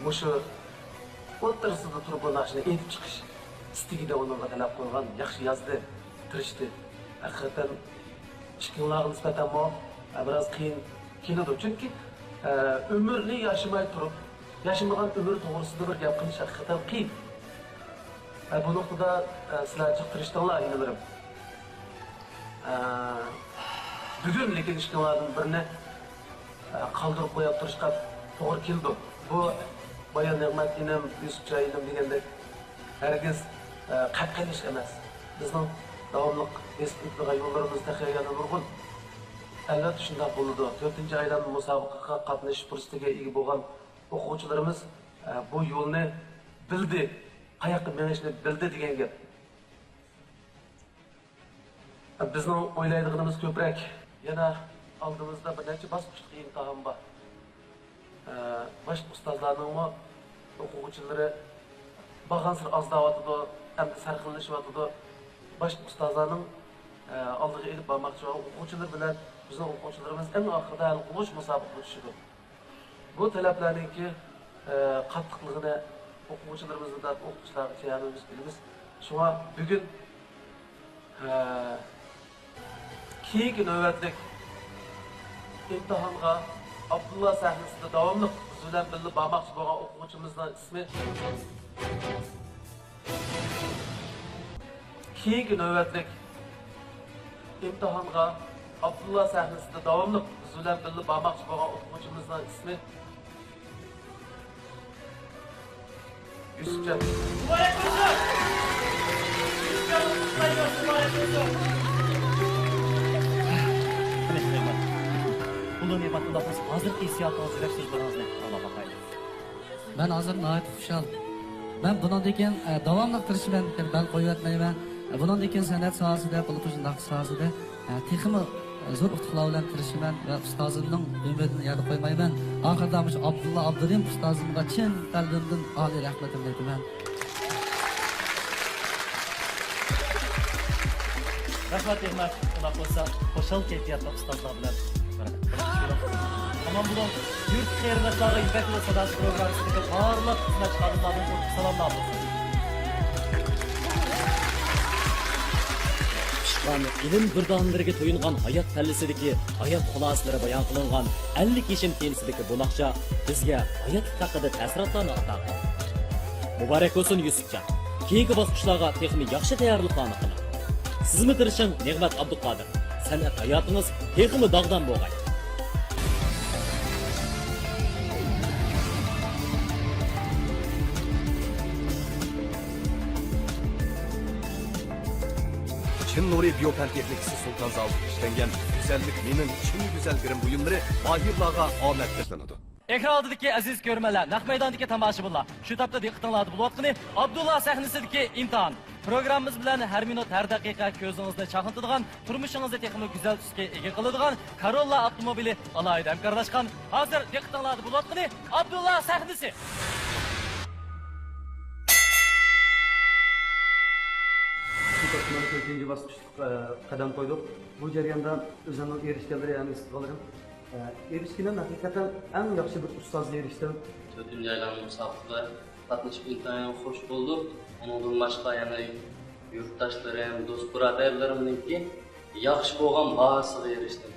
مۇشۇ ئوتتۇرىسىدا تۇرۇپ بۇ ناخشىنى ئېيتىپ چىقىش ئىستىكىدە ئۇنىڭغا تەلەپ قويغان، ياخشى يازدى، تىرىشتى. ھەقىقەتەن ئىككىڭلارغا نىسبەتەنمۇ، ئە، بىراز قىيىن كېلىدۇ. چۈنكى، ئە، ئۆمۈرنى ياشىماي تۇرۇپ، ياشىمىغان ئۆمۈر توغرىسىدا بىر گەپ قىلىش ھەقىقەتەن قىيىن. ئە، بۇ نۇقتىدا، ئە، سىلەر جىق تىرىشتىڭلار، ئىنىلىرىم. ئە، بۈگۈن لېكىن ئىككىڭلاردىن بىرىنى، ئە، قالدۇرۇپ قويۇپ تۇرۇشقا توغرا كېلىدۇ. بۇ بايا نېمەت ئىنىم، يۈسۈپجان ئىنىم دېگەندەك ھەرگىز، ئە، قەتئىي ئىش ئەمەس. بىزنىڭ داۋاملىق بېسىپ ئۆتىدىغان يوللىرىمىز تېخى يەنە نۇرغۇن. ئەلۋەتتە شۇنداق بولىدۇ. تۆتىنچى ئايلانما مۇسابىقىگە قاتنىشىش پۇرسىتىگە ئىگە بولغان ئوقۇغۇچىلىرىمىز، ئە، بۇ يولنى بىلدى، قاياققا مېڭىشنى بىلدى دېگەن گەپ. بىزنىڭ ئويلايدىغىنىمىز كۆپرەك. يەنە ئالدىمىزدا بىر نەچچە باسقۇچلۇق ئىمتىھان بار. ئە، باشقا ئۇستازلارنىڭمۇ ئوقۇغۇچىلىرى بارغانسېرى ئازلاۋاتىدۇ، ئەمدى سەرخىللىشىۋاتىدۇ. باشقا ئۇستازلارنىڭ، ئە، ئالدىغا ئېلىپ بارماقچى بولغان ئوقۇغۇچىلىرى بىلەن بىزنىڭ ئوقۇغۇچىلىرىمىز ئەڭ ئاخىرىدا ھەل قىلغۇچ مۇسابىقىگە چۈشىدۇ. بۇ تەلەپلەرنىڭكى، ئە، قاتتىقلىقىنى ئوقۇغۇچىلىرىمىزنى دەپ ئوقۇتقۇچىلارغىچە ھەممىمىز بىلىمىز. شۇڭا بۈگۈن، ئە، كېيىنكى نۆۋەتلىك ئىمتىھانغا ئابدۇللا سەھنىسىدە داۋاملىق بىز بىلەن بىللە بارماقچى بولغان ئوقۇغۇچىمىزنىڭ ئىسمى. كېيىنكى نۆۋەتلىك ئىمتىھانغا ئابدۇللا سەھنىسىدە داۋاملىق بىز بىلەن بىللە بارماقچى بولغان ئوقۇغۇچىمىزنىڭ ئىسمى يۈسۈپجان. مۇبارەك بولسۇن! يۈسۈپجان، مۇبارەك بولسۇن! بولدى، نېمەت. بولدى، نېمەت، ئۇنداق بولسا ھازىرقى ھېسسىياتىڭىز، يۈرەك سۆزلىرىڭىزنى ئاڭلاپ باقايلى. مەن ھازىر ناھايىتى خۇشال. مەن بۇنىڭدىن كېيىن، ئە، داۋاملىق تىرىشىمەن، بەل قويۇۋەتمەيمەن. ئە، بۇنىڭدىن كېيىن سەنئەت ساھەسىدە، بولۇپمۇ شۇنداق ساھەسىدە، ئە، تېخىمۇ، ئە، زور ئۇتۇقلار بىلەن تىرىشىمەن ۋە ئۇستازىمنىڭ ئۈمىدىنى يەردە قويمايمەن. ئاخىرىدا مۇشۇ ئابدۇللا ئابدۇرېھىم ئۇستازىمغا چىن قەلبىمدىن ئالىي رەھمىتىمنى ئېيتىمەن. رەھمەت، نېمەت. ئۇنداق بولسا، خۇشال كەيپىياتتا ئۇستازلار بىلەن بىر ئامان بولۇڭ. يۇرتلۇق قېرىنداشلارغا يىپەك يولى ساداسى پروگراممىسىدىكى بارلىق خىزمەتچى خادىملاردىن چوڭ سالاملار بولسۇن. پىشقان ئىلىم دۈردانىلىرىگە تويۇنغان ھايات پەللىسىدىكى ھايات خۇلاسىلىرى بايان قىلىنغان ئەللىك يېشىم تېمىسىدىكى بۇ ناخشا بىزگە ھاياتلىق ھەققىدە تەسىراتلارنى ئاتا قىلدى. مۇبارەك بولسۇن يۈسۈپجان! كېيىنكى باسقۇچلارغا تېخىمۇ ياخشى تەييارلىقلارنى قىلىڭ. سىزمۇ تىرىشىڭ، نېمەت ئابدۇقادىر. سەنئەت ھاياتىڭىز تېخىمۇ داغدام بولغاي! چىن نۇرى بىيو پەن تېخنىكىسى سۇلتان زاۋۇتىدا ئىشلەنگەن گۈزەللىك مېنىڭ چىن گۈزەل گىرىم بۇيۇملىرى ماھىرلارغا ئامەت تىلىنىدۇ. ئېكران ئالدىدىكى ئەزىز كۆرۈرمەنلەر، نەق مەيداندىكى تاماشىبىنلار، شۇ تاپتا دىققىتىڭلاردا بولۇۋاتقىنى ئابدۇللا سەھنىسىدىكى ئىمتىھان. پروگراممىمىز بىلەن ھەر مىنۇت، ھەر دەقىقە كۆزىڭىزنى چاقنىتىدىغان، تۇرمۇشىڭىزنى تېخىمۇ گۈزەل تۈسكە ئىگە قىلىدىغان كاروللا ئاپتوموبىلى ئالاھىدە ھەمكارلاشقان. ھازىر دىققىتىڭلاردا بولۇۋاتقىنى ئابدۇللا سەھنىسى. شۇ تاپتا تۆتىنچى باسقۇچلۇق، ئە، قەدەم قويدۇق. بۇ جەرياندا ئۆزۈمنىڭ ئېرىشكەنلىرى ھەم ھېس قىلغانلىرىم، ئە، ئېرىشكىنىم ھەقىقەتەن ئەڭ ياخشى بىر ئۇستازغا ئېرىشتىم. تۆتىنچى ئايلانما مۇسابىقىگە قاتنىشىپ ئىنتايىن خۇش بولدۇق. ئۇنىڭدىن باشقا يەنە يۇرتداشلىرىم، دوست بۇرادەرلىرىمنىڭكى ياخشى بولغان باھاسىغا ئېرىشتىم.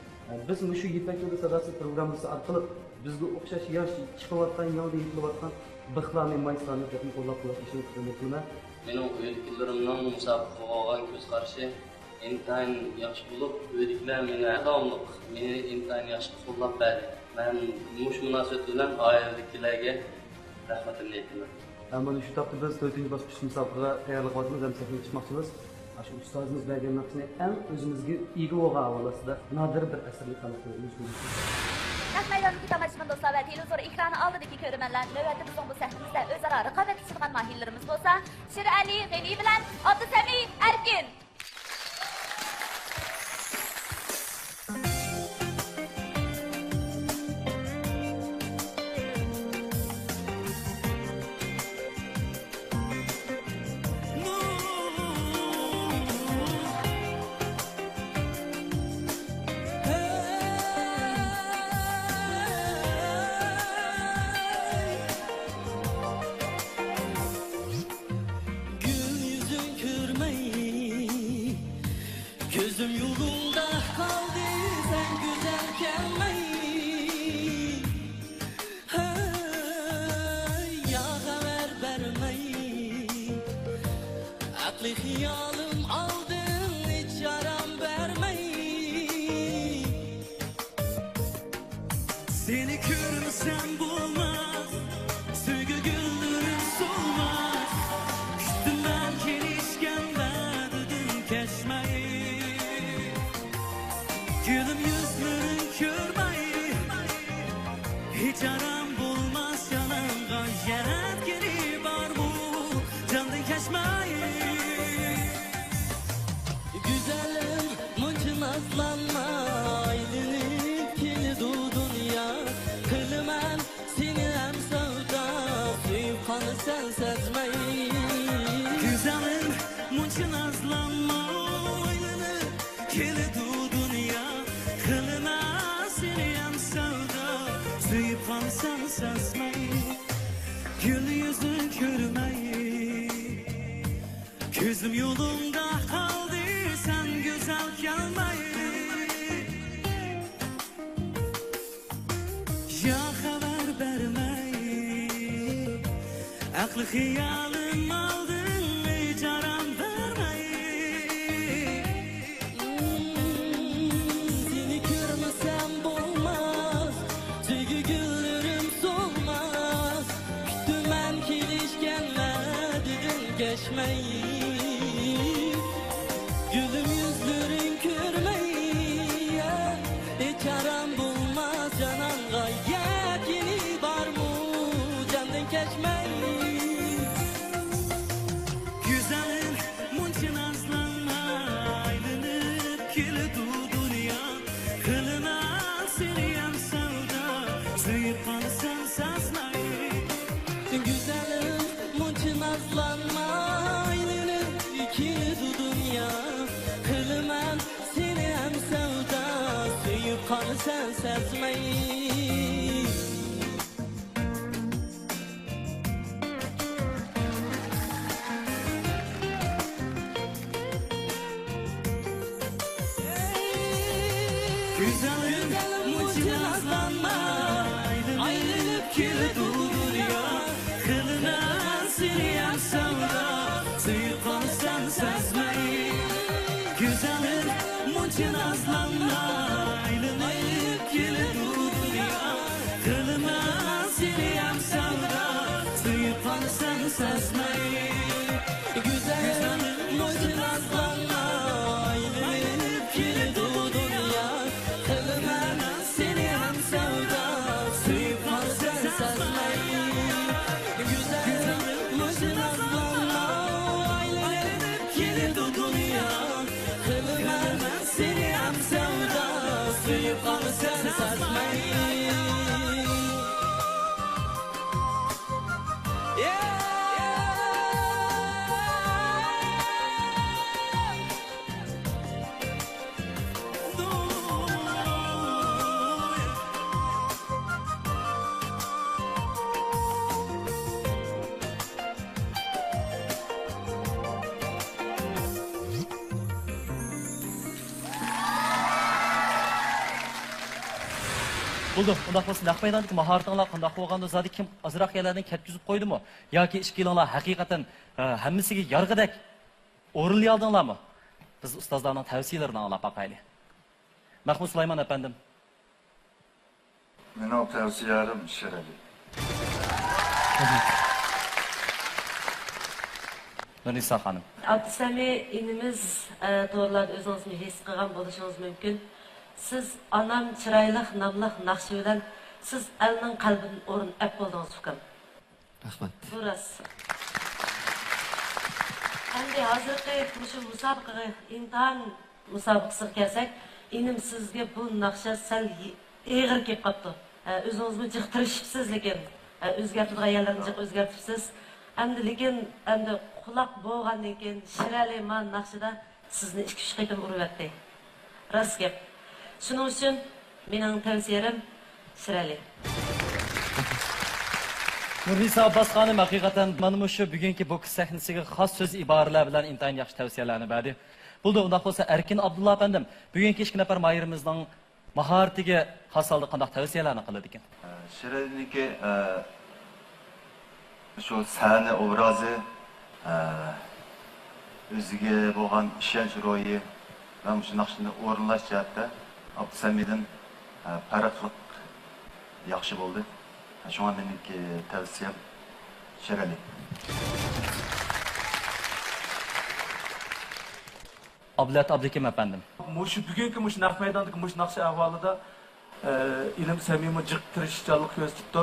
بىز مۇشۇ يىپەك يولى ساداسى پروگراممىسى ئارقىلىق بىزگە ئوخشاش ياش چىقىۋاتقان، يېڭىدىن يېتىلىۋاتقان بىخلارنى، مايسىلارنى تېخىمۇ قوللاپ-قۇۋۋەتلىشىڭىزنى ئۈمىد قىلىمەن. مېنىڭ ئۆيدىكىلىرىمنىڭ مۇسابىقىگە بولغان كۆز قارىشى ئىنتايىن ياخشى بولۇپ، ئۆيدىكىلەر مېنى داۋاملىق، مېنى ئىنتايىن ياخشى قوللاپ بەردى. مەن مۇشۇ مۇناسىۋەت بىلەن ئائىلىدىكىلەرگە رەھمىتىمنى ئېيتىمەن. ھە، مانا شۇ تاپتا بىز تۆتىنچى باسقۇچ مۇسابىقىگە تەييارلىق قىلىۋاتىمىز ھەم سەھنىگە چىقماقچىمىز. ئاشۇ ئۇستازىمىز بەرگەن ناخشىنى ئەڭ ئۆزىمىزگە ئىگە بولغان ئاۋاز ئاستىدا نادىر بىر ئەسەرنى تەلەپ قىلىمىز. نەق مەيداندىكى تاماشىبىن دوستلار ۋە تېلېۋىزور ئېكرانى ئالدىدىكى كۆرۈرمەنلەر، نۆۋەتتە بىزنىڭ بۇ سەھنىمىزدە ئۆزئارا رىقابەتلىشىدىغان ماھىرلىرىمىز بولسا شىرئەلى غېنى بىلەن ئابدۇسەمى ئەركىن. گۈل يۈزۈڭ كۆرمەي، كۆزۈم يولۇڭدا قالدى، سەن گۈزەل كەلمەي. ھەي، يا خەۋەر بەرمەي، ئەقلى خىيالىم ئالدىڭ، ھېچ ئارام بەرمەي. سېنى كۆرمىسەم بولماس، سۆيگۈ گۈللىرىم سولماس. كۈتتۈم مەن كېلىشكەن ۋەدىدىن كەچمەي. گۈلۈم يۈزلىرىڭ كۆرمەي، ھېچ ئارام بولماس جانىمغا. يەتكىنى بارمۇ جاندىن كەچمەي. گۈزەلىم مۇنچە نازلانما، ئايلىنىپ كېلىدۇ دۇنيا. قىلىمەن سېنى ھەم سەۋدا، سۆيۈپ قالىسەن سەزمەي. گۈزەلىم مۇنچە نازلانما، ئايلىنىپ كېلىدۇ دۇنيا. قىلىمەن سېنى ھەم سەۋدا، سۆيۈپ قالىسەن سەزمەي. گۈل يۈزۈڭ كۆرمەي، كۆزۈم يولۇڭدا قالدى، سەن گۈزەل كەلمەي. يا خەۋەر بەرمەي، ئەقلى خىيالىم ئالدىڭ، ھېچ ئارام بەرمەي. سېنى كۆرمىسەم بولماس، سۆيگۈ گۈللىرىم سولماس. كۈتتۈم مەن كېلىشكەن ۋەدىدىن كەچمەي. گۈلۈم يۈزلىرىڭ كۆرمەي، ھېچ ئارام بولماس جانانغا. يەتكىنى بارمۇ جاندىن كەچمەي. گۈزەلىم مۇنچە نازلانما، ئايلىنىپ كېلىدۇ دۇنيا. قىلىمەن سېنى ھەم سەۋدا، سۆيۈپ قالىسەن سەزمەي. گۈزەلىم مۇنچە نازلانما، ئايلىنىپ كېلىدۇ دۇنيا. قىلىمەن سېنى ھەم سەۋدا، سۆيۈپ قالىسەن سەزمەي. گۈزەلىم مۇنچە نازلانما، ئايلىنىپ كېلىدۇ دۇنيا. قىلىمەن سېنى ھەم سەۋدا، سۆيۈپ قالىسەن سەزمەي. گۈزەلىم مۇنچە نازلانما، ئايلىنىپ كېلىدۇ دۇنيا. قىلىمەن سېنى ھەم سەۋدا، سۆيۈپ قالىسەن سەزمەي. گۈزەلىم مۇنچە نازلانما، ئايلىنىپ كېلىدۇ دۇنيا. قىلىمەن سېنى ھەم سەۋدا، سۆيۈپ قالىسەن بولدى، ئۇنداق بولسا نەق مەيداندىكى ماھارىتىڭلار قانداق بولغاندۇ؟ زادى كىم ئازراق يەرلەردىن كەتكۈزۈپ قويدىمۇ؟ ياكى ئىككىيلەنلا ھەقىقەتەن، ئە، ھەممىسىگە يارىغۇدەك ئورۇنلىيالدىڭلارمۇ؟ بىز ئۇستازلارنىڭ تەۋسىيەلىرىنى ئاڭلاپ باقايلى. مەخمۇت سۇلايمان ئەپەندىم. مېنىڭ تەۋسىيەلىرىم شىرئەلى. نۇرنىسا خانىم. ئابدۇسەمى ئىنىمىز، ئە، توغرىلاردا ئۆزىڭىزمۇ ھېس قىلغان بولۇشىڭىز مۇمكىن. سىز ئانام چىرايلىق ناملىق ناخشا بىلەن سىز ئەلنىڭ قەلبىدىن ئورۇن ئەپ بولدىڭىز، ئۇكام. رەھمەت. بۇ راست. ئەمدى ھازىرقى مۇشۇ مۇسابىقىگە ئىمتىھان مۇسابىقىسىغا كەلسەك، ئىنىم سىزگە بۇ ناخشا سەل ئېغىر كېلىپ قاپتۇ. ئە، ئۆزىڭىزمۇ جىق تىرىشىپسىز، لېكىن، ئە، ئۆزگەرتىدىغان يەرلەرنى جىق ئۆزگەرتىپسىز. ئەمدى، لېكىن، ئەمدى قۇلاق بولغاندىن كېيىن شىرئەلى ما ناخشىدا سىزنى ئىككى-ئۈچ قېتىم ئۇرۇۋەتتى. راست گەپ. شۇنىڭ ئۈچۈن مېنىڭ تەۋسىيەلىرىم شىرئەلى. نۇرنىسا ئابباس خانىم ھەقىقەتەن مانا مۇشۇ بۈگۈنكى بوكس سەھنىسىگە خاس سۆز ئىبارىلەر بىلەن ئىنتايىن ياخشى تەۋسىيەلەرنى بەردى. بولدى، ئۇنداق بولسا ئەركىن ئابدۇللا ئەپەندىم، بۈگۈنكى ئىككى نەپەر ماھىرىمىزنىڭ ماھارىتىگە خاس ھالدا قانداق تەۋسىيەلەرنى قىلىدىكەن؟ شىرئەلىنىڭكى، ئە، شۇ سەھنە ئوبرازى، ئە، ئۆزىگە بولغان ئىشەنچ روھى ۋە مۇشۇ ناخشىنى ئورۇنلاش جەھەتتە ئابدۇسەمىدىن، ئە، پەرقلىق ياخشى بولدى. شۇڭا مېنىڭكى تەۋسىيەم شىرئەلى. ئابلەت ئابلىكىم ئەپەندىم. مۇشۇ بۈگۈنكى مۇشۇ نەق مەيداندىكى مۇشۇ ناخشا ئەھۋالىدا، ئە، ئىنىم سەمىمۇ جىق تىرىشچانلىق كۆرسىتىپتۇ.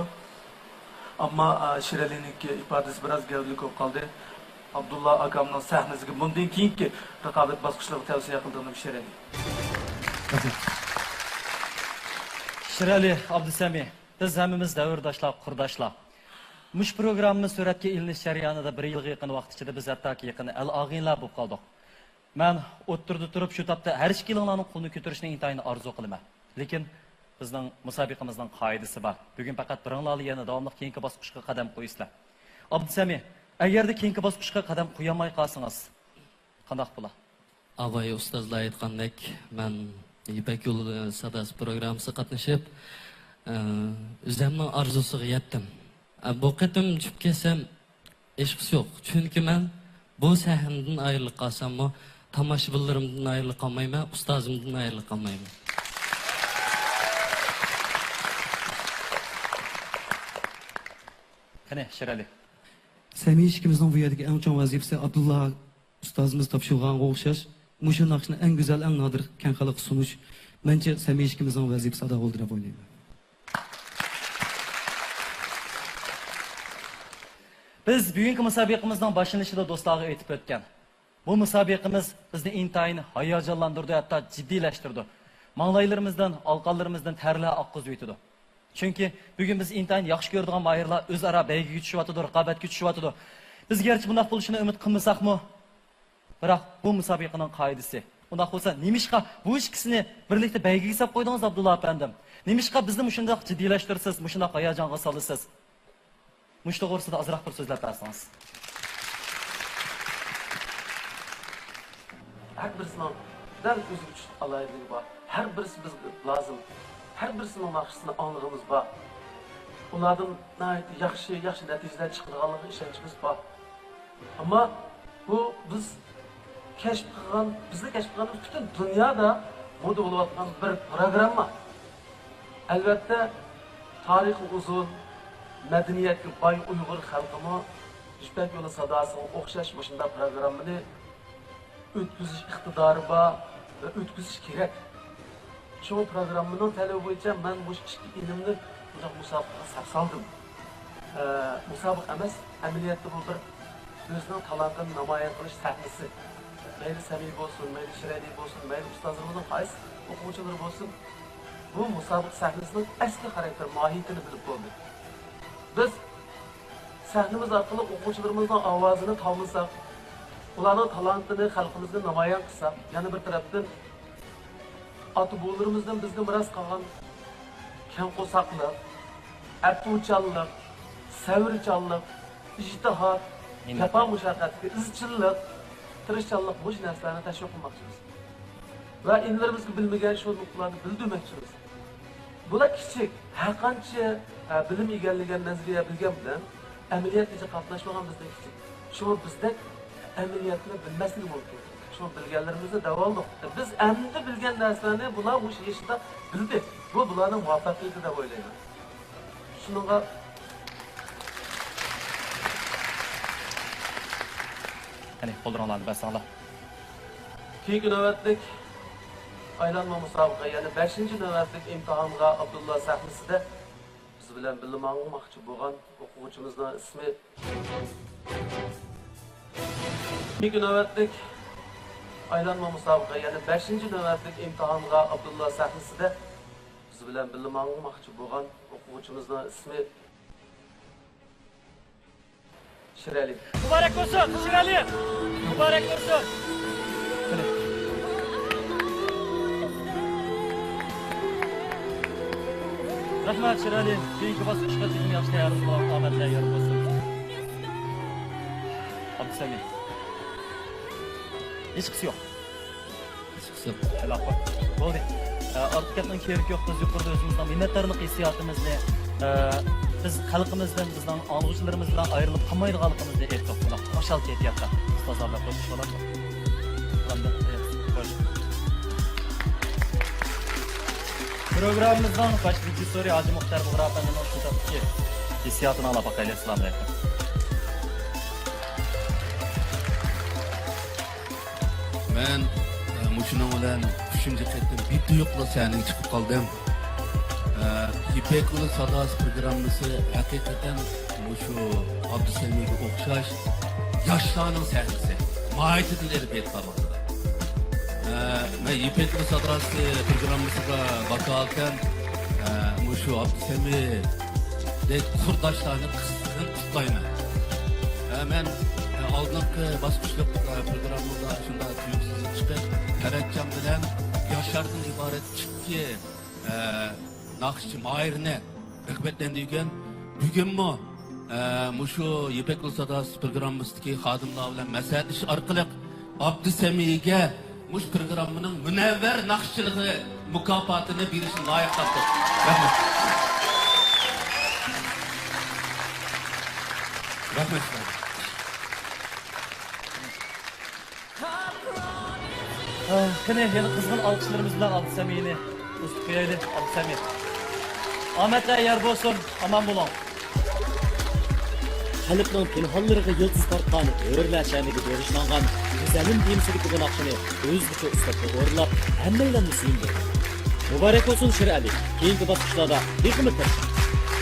ئەمما، ئە، شىرئەلىنىڭكى ئىپادىسى بىراز گەۋدىلىك بولۇپ قالدى. ئابدۇللا ئاكامنىڭ سەھنىسىگە بۇندىن كېيىنكى رىقابەت باسقۇچلىرىغا تەۋسىيە قىلدىم شىرئەلى. شىرئەلى ئابدۇسەمى، بىز ھەممىمىز دەۋرداشلار، قۇرداشلار. مۇشۇ پروگراممىمىز سۈرەتكە ئېلىنىش جەريانىدا بىر يىلغا يېقىن ۋاقىت ئىچىدە بىز ھەتتاكى يېقىن ئەل ئاغىنىلەر بولۇپ قالدۇق. مەن ئوتتۇرىدا تۇرۇپ شۇ تاپتا ھەر ئىككىلىڭلارنىڭ قولىنى كۆتۈرۈشنى ئىنتايىن ئارزۇ قىلىمەن. لېكىن بىزنىڭ مۇسابىقىمىزنىڭ قائىدىسى بار. بۈگۈن پەقەت بىرىڭلارلا يەنە داۋاملىق كېيىنكى باسقۇچقا قەدەم قويىسىلەر. ئابدۇسەمى، ئەگەردە كېيىنكى باسقۇچقا قەدەم قويالماي قالسىڭىز، قانداق بولا؟ ئاباي ئۇستازلار ئېيتقاندەك، مەن يىپەك يولى ساداسى پروگراممىسىغا قاتنىشىپ، ئە، ئۆزۈمنىڭ ئارزۇسىغا يەتتىم. ئە، بۇ قېتىم چۈشۈپ كەتسەم، ھېچقىسى يوق. چۈنكى مەن بۇ سەھنىدىن ئايرىلىپ قالساممۇ، تاماشىبىنلىرىمدىن ئايرىلىپ قالمايمەن، ئۇستازىمدىن ئايرىلىپ قالمايمەن. قېنى، شىرئەلى. سەمى ئىككىمىزنىڭ بۇ يەردىكى ئەڭ چوڭ ۋەزىپىسى ئابدۇللا ئۇستازىمىز تاپشۇرغانغا ئوخشاش، مۇشۇ ناخشىنى ئەڭ گۈزەل، ئەڭ نادىر كەڭ خەلققە سۇنۇش، مەنچە، سەمى ئىككىمىزنىڭ ۋەزىپىسى ئادا بولدى دەپ ئويلايمەن. بىز بۈگۈنكى مۇسابىقىمىزنىڭ باشلىنىشىدا دوستلارغا ئېيتىپ ئۆتكەن، بۇ مۇسابىقىمىز بىزنى ئىنتايىن ھاياجانلاندۇرىدۇ، ھەتتا جىددىيلەشتۈرىدۇ. ماڭلايلىرىمىزدىن، ئالىقانلىرىمىزدىن تەرلەر ئاققۇزۇۋېتىدۇ. چۈنكى بۈگۈن بىز ئىنتايىن ياخشى كۆرىدىغان ماھىرلار ئۆزئارا بەيگىگە چۈشۈۋاتىدۇ، رىقابەتكە چۈشۈۋاتىدۇ. بىز گەرچە بۇنداق بولۇشىنى ئۈمىد قىلمىساقمۇ، بىراق بۇ مۇسابىقىنىڭ قائىدىسى. ئۇنداق بولسا، نېمىشقا بۇ ئىككىسىنى بىرلىكتە بەيگىگە ساپ قويدىڭىز، ئابدۇللا ئەپەندىم؟ نېمىشقا بىزنى مۇشۇنداق جىددىيلەشتۈرىسىز، مۇشۇنداق ھاياجانغا سالىسىز؟ مۇشۇ توغرىسىدا ئازراق بىر سۆزلەپ بەرسىڭىز. ھەر بىرسىنىڭ دەل ئۆزىگە چۈشكەن ئالاھىدىلىكى بار. ھەر بىرسى بىزگە لازىم. ھەر بىرسىنىڭ ناخشىسىنى ئاڭلىغىنىمىز بار. ئۇلاردىن ناھايىتى ياخشى، ياخشى نەتىجىلەر چىقىدىغانلىقىغا ئىشەنچىمىز بار. ئەمما بۇ بىز كەشىپ قىلغان، بىزلا كەشىپ قىلغان ئەمەس، پۈتۈن دۇنيادا مودا بولۇۋاتقان بىر پروگرامما. ئەلۋەتتە، تارىخى ئۇزۇن، مەدەنىيەتكە باي ئۇيغۇر خەلقىمۇ يىپەك يولى ساداسىغا ئوخشاش مۇشۇنداق پروگراممىنى ئۆتكۈزۈش ئىقتىدارى بار ۋە ئۆتكۈزۈش كېرەك. شۇڭا پروگراممىنىڭ تەلىپى بويىچە مەن مۇشۇ ئىككى ئىنىمنى مۇشۇنداق مۇسابىقىگە سەپ سالدىم. ئە، مۇسابىقە ئەمەس، ئەمەلىيەتتە بۇ بىر ئۆزىنىڭ تالانتىنى نامايان قىلىش سەھنىسى. مەيلى سەمى بولسۇن، مەيلى شىرئەلى بولسۇن، مەيلى ئۇستازلىرىمىزنىڭ قايسى ئوقۇغۇچىلىرى بولسۇن، بۇ مۇسابىقە سەھنىسىنىڭ ئەسلى خاراكتېر، ماھىيىتىنى بىلىپ بولدى. بىز سەھنىمىز ئارقىلىق ئوقۇغۇچىلىرىمىزنىڭ ئاۋازىنى تاۋلىساق، ئۇلارنىڭ تالانتىنى، خەلقىمىزنى نامايان قىلساق، يەنە بىر تەرەپتىن ئاتا-بوۋىلىرىمىزدىن بىزگە مىراس قالغان كەڭ قورساقلىق، ئەپۇچانلىق، سەۋرچانلىق، ئىجتىھات، مىننەتدار. جاپا مۇشەققەتتىكى ئىزچىللىق، تىرىشچانلىق، مۇشۇ نەرسىلەرنى تەشۋىق قىلماقچىمىز. ۋە ئىنىلىرىمىزگە بىلمىگەن شۇ نۇقتىلارنى بىلدۈرمەكچىمىز. بۇلار كىچىك، ھەرقانچە، ئە، بىلىم ئىگىلىگەن، نەزەرىيە بىلگەن بىلەن ئەمەلىيەتكىچە قاتناشمىغان بىزدەك كىچىك. شۇڭا بىزدەك ئەمەلىيەتنى بىلمەسلىكى مۇمكىن. شۇڭا بىلگەنلىرىمىزنى دەۋالدۇق. بىز ئەمدى بىلگەن نەرسىلەرنى بۇلار مۇشۇ يېشىدا بىلدى. بۇ بۇلارنىڭ مۇۋەپپەقىيىتى دەپ ئويلايمەن. شۇنىڭغا قېنى، قوللىرىڭلارنى بەرسەڭلار. كېيىنكى نۆۋەتلىك ئايلانما مۇسابىقە، يەنى بەشىنچى نۆۋەتلىك ئىمتىھانغا ئابدۇللا سەھنىسىدە بىز بىلەن بىللە ماڭماقچى بولغان ئوقۇغۇچىمىزنىڭ ئىسمى. كېيىنكى نۆۋەتلىك ئايلانما مۇسابىقە، يەنى بەشىنچى نۆۋەتلىك ئىمتىھانغا ئابدۇللا سەھنىسىدە بىز بىلەن بىللە ماڭماقچى بولغان ئوقۇغۇچىمىزنىڭ ئىسمى شىرئەلى. مۇبارەك بولسۇن، شىرئەلى! مۇبارەك بولسۇن! قېنى. رەھمەت، شىرئەلى. كېيىنكى باسقۇچقا تېخىمۇ ياخشى تەييارلىق قىلىڭ، ئامەت تەييار بولسۇن. ئابدۇسەمىم. ھېچقىسى يوق. ھېچقىسى يوق. بولدى. ئە، ئارتۇق گەپنىڭ كېرىكى يوق. بىز يۇقىرىدا ئۆزىمىزنىڭ مىننەتدارلىق ھېسسىياتىمىزنى، ئە، بىز خەلقىمىزدىن، بىزنىڭ ئاڭلىغۇچىلىرىمىز بىلەن ئايرىلىپ قالمايدىغانلىقىمىزنى ئېيتتۇق. بۇنداق خۇشال كەيپىياتتا ئۇستازلار بىلەن خوشلىشىپ بولامدۇ؟ بولامدۇ؟ خوش. پروگراممىمىزنىڭ باش رېژىسسورى ھاجى مۇختار بۇغرا ئەپەندىنىڭ شۇ تاپتىكى ھېسسىياتىنى ئاڭلاپ باقايلى. ئەسسالامۇئەلەيكۇم. مەن، ئە، مۇشۇنىڭ بىلەن ئۈچىنچى قېتىم بىتۇيۇقلا سەھنىگە چىقىپ قالدىم. ئە، يىپەك يولى ساداسى پروگراممىسى ھەقىقەتەن مۇشۇ ئابدۇسەمىگە ئوخشاش ياشلارنىڭ سەھنىسى. ماھىيىتىدىن ئېلىپ ئېيتقان ۋاقتىدا. ئە، مەن يىپەك يولى ساداسى پروگراممىسىغا ۋاكالىتەن، ئە، مۇشۇ ئابدۇسەمىدەك قۇرداشلارنى قىزغىن قۇتلايمەن. ئە، مەن، ئە، ئالدىنقى باسقۇچلۇق، ئە، پروگراممىدا شۇنداق تۇيۇقسىز چىقىپ، تەۋەچچان بىلەن ياشاردىن ئىبارەت ئىككى، ئە، ناخشىچى ماھىرنى رىغبەتلەندۈرگەن. بۈگۈنمۇ، ئە، مۇشۇ يىپەك يولى ساداسى پروگراممىسىدىكى خادىملار بىلەن مەسلىھەتلىشىش ئارقىلىق ئابدۇسەمىگە مۇشۇ پروگراممىنىڭ مۇنەۋۋەر ناخشىچىلىقى مۇكاپاتىنى بېرىشنى لايىق تاپتۇق. رەھمەت. رەھمەت سىلەرگە. ئاھ، قېنى، يەنە قىزغىن ئالقىشلىرىمىز بىلەن ئابدۇسەمىينى ئۇزىتىپ قويايلى. ئابدۇسەمىي. ئامەتلەر يار بولسۇن، ئامان بولۇڭ. خەلقنىڭ پىنھانلىرىغا يىلتىز تارتقان ھۆرلەر شەنىگە بېغىشلانغان گۈزەلىم تېمىسىدىكى بۇ ناخشىنى ئۆزگىچە ئۇسلۇبتا ئورۇنلاپ، ھەممەيلەننى سۆيۈندۈردى. مۇبارەك بولسۇن شىرئەلى، كېيىنكى باسقۇچلاردا تېخىمۇ تىرىشىڭ.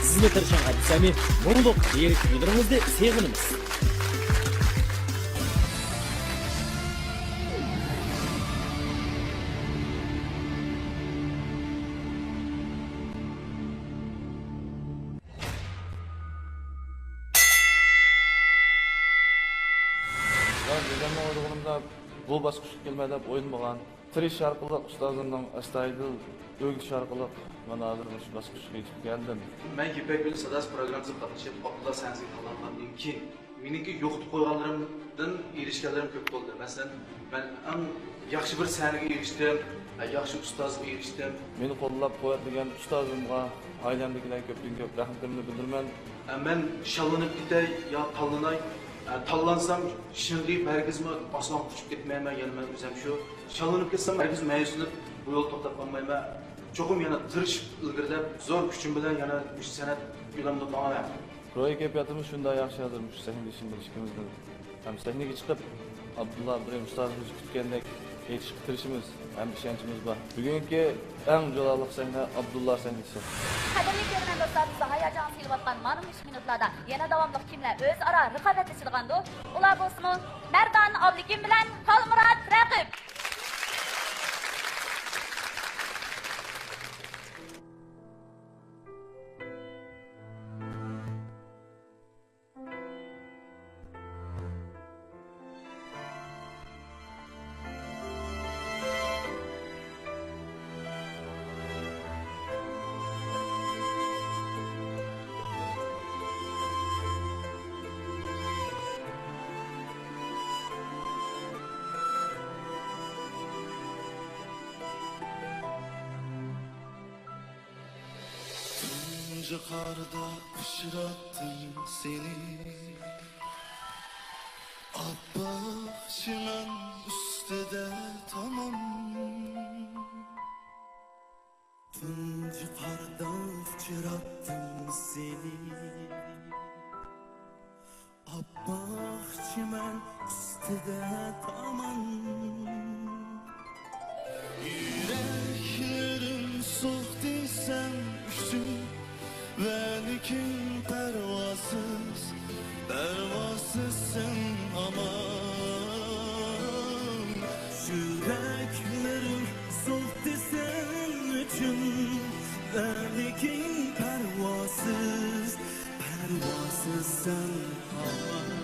سىزمۇ تىرىشىڭ ئابدۇسەمىي، مۇڭلۇق لىرىك كۈيلىرىڭىزنى سېغىنىمىز. مەن ئۆزۈمنىڭ ئويلىغىنىمدا بۇ باسقۇچقا كېلىمەن دەپ ئويلىمىغان. تىرىشىش ئارقىلىق، ئۇستازىمنىڭ ئەستايىدىل ئۆگىتىشى ئارقىلىق مانا ھازىر مۇشۇ باسقۇچقا يېتىپ كەلدىم. مەن يىپەك يولى ساداسى پروگراممىسىغا قاتنىشىپ، ئابدۇللا سەھنىسىگە تاللانغاندىن كېيىن، مېنىڭكى يوقىتىپ قويغانلىرىمدىن ئېرىشكەنلىرىم كۆپ بولدى. مەسىلەن، مەن ئەڭ ياخشى بىر سەھنىگە ئېرىشتىم، ياخشى ئۇستازغا ئېرىشتىم. مېنى قوللاپ قۇۋۋەتلىگەن ئۇستازىمغا، ئائىلەمدىكىلەرگە كۆپتىن كۆپ رەھمىتىمنى بىلدۈرىمەن. مەن شاللىنىپ كېتەي يا تاللىناي، تاللانسام شىنغىيىپ ھەرگىزمۇ ئاسمانغا ئۇچۇپ كەتمەيمەن، يەنە مەن ئۆزۈم شۇ. شاللىنىپ كەتسەم ھەرگىز مەيۈسلىنىپ بۇ يولدا توختاپ قالمايمەن. چوقۇم يەنە تىرىشىپ ئىلگىرىلەپ، زور كۈچۈم بىلەن يەنە مۇشۇ سەنئەت يولۇمدا ماڭىمەن. روھىي كەيپىياتىمىز شۇنداق ياخشى ھازىر مۇشۇ سەھنىدە ئىشلىگىنىمىزدىن. ھەم سەھنىگە چىقىپ، ئابدۇللا ئابدۇرېھىم ئۇستازىمىز كۈتكەندەك ئېيتىشقا تىرىشىمىز ھەم ئىشەنچىمىز بار. بۈگۈنكى ئەڭ جۇلالىق سەھنە ئابدۇللا سەھنىسى. قەدىرلىك كۆرۈرمەن دوستلار، بىزنىڭ ھاياجانغا سېلىۋاتقان مانا مۇشۇ مىنۇتلاردا يەنە داۋاملىق كىملەر ئۆزئارا رىقابەتلىشىدىغاندۇ؟ ئۇلار بولسىمۇ مەردان ئابلىكىم بىلەن خالمۇرات رەقىپ. تۇنجى قاردا ئۇچراتتىم سېنى، ئاپئاق چىمەن ئۈستىدە تامان. تۇنجى قاردا ئۇچراتتىم سېنى، ئاپئاق چىمەن ئۈستىدە تامان. يۈرەكلىرىم سوقتى سەن ئۈچۈن، ۋەلىكىن پەرۋاسىز، پەرۋاسىز سەن ھامان. يۈرەكلىرىم سوقتى سەن ئۈچۈن، ۋەلىكىن پەرۋاسىز، پەرۋاسىز سەن ھامان.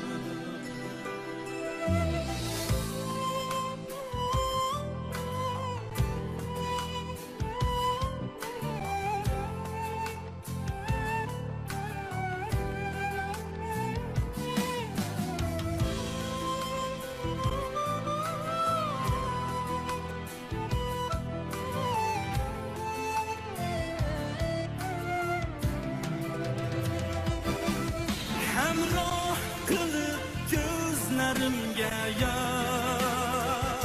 ھەمراھ قىلىپ كۆزلىرىمگە ياش،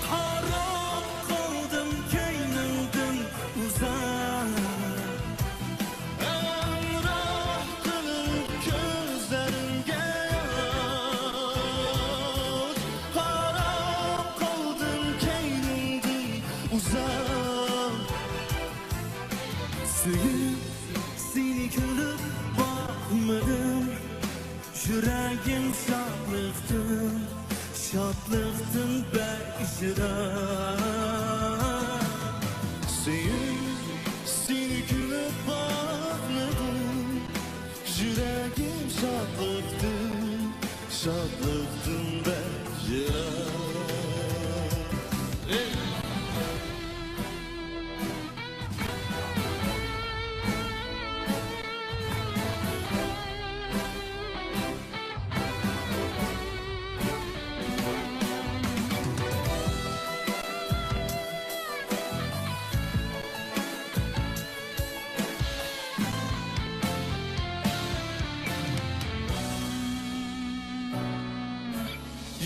قاراپ قالدىم كەينىڭدىن ئۇزاق. ھەمراھ قىلىپ كۆزلىرىمگە ياش، قاراپ قالدىم كەينىڭدىن ئۇزاق. سۆيۈپ سېنى كۈلۈپ باقمىدىم، يۈرەكىم شادلىقتىن، شادلىقتىن بەك يىراق. سۆيۈپ سېنى كۈلۈپ باقمىدىم، يۈرەكىم شادلىقتىن، شادلىقتىن بەك يىراق.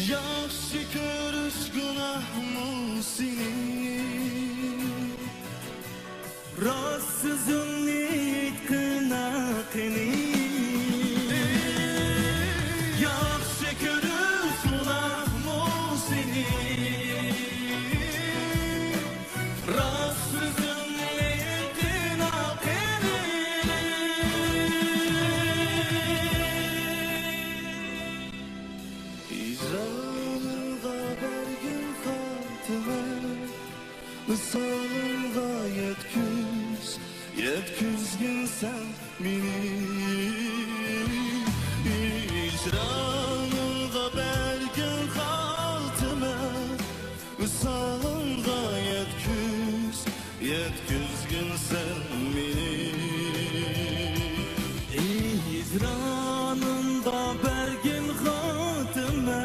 ياخشى كۆرۈش گۇناھمۇ سېنى؟ راست سۆزۈڭنى ئېيتقىنا قېنى. ياخشى كۆرۈش گۇناھمۇ سېنى؟ راست سۆزۈڭنى ئېيتقىنا قېنى. ھىجرانىڭغا بەرگىن خاتىمە، ۋىسالىڭغا يەتكۈز، يەتكۈزگىن سەن مېنى. ھىجرانىڭغا بەرگىن خاتىمە، ۋىسالىڭغا يەتكۈز، يەتكۈزگىن سەن مېنى. ھىجرانىڭغا بەرگىن خاتىمە،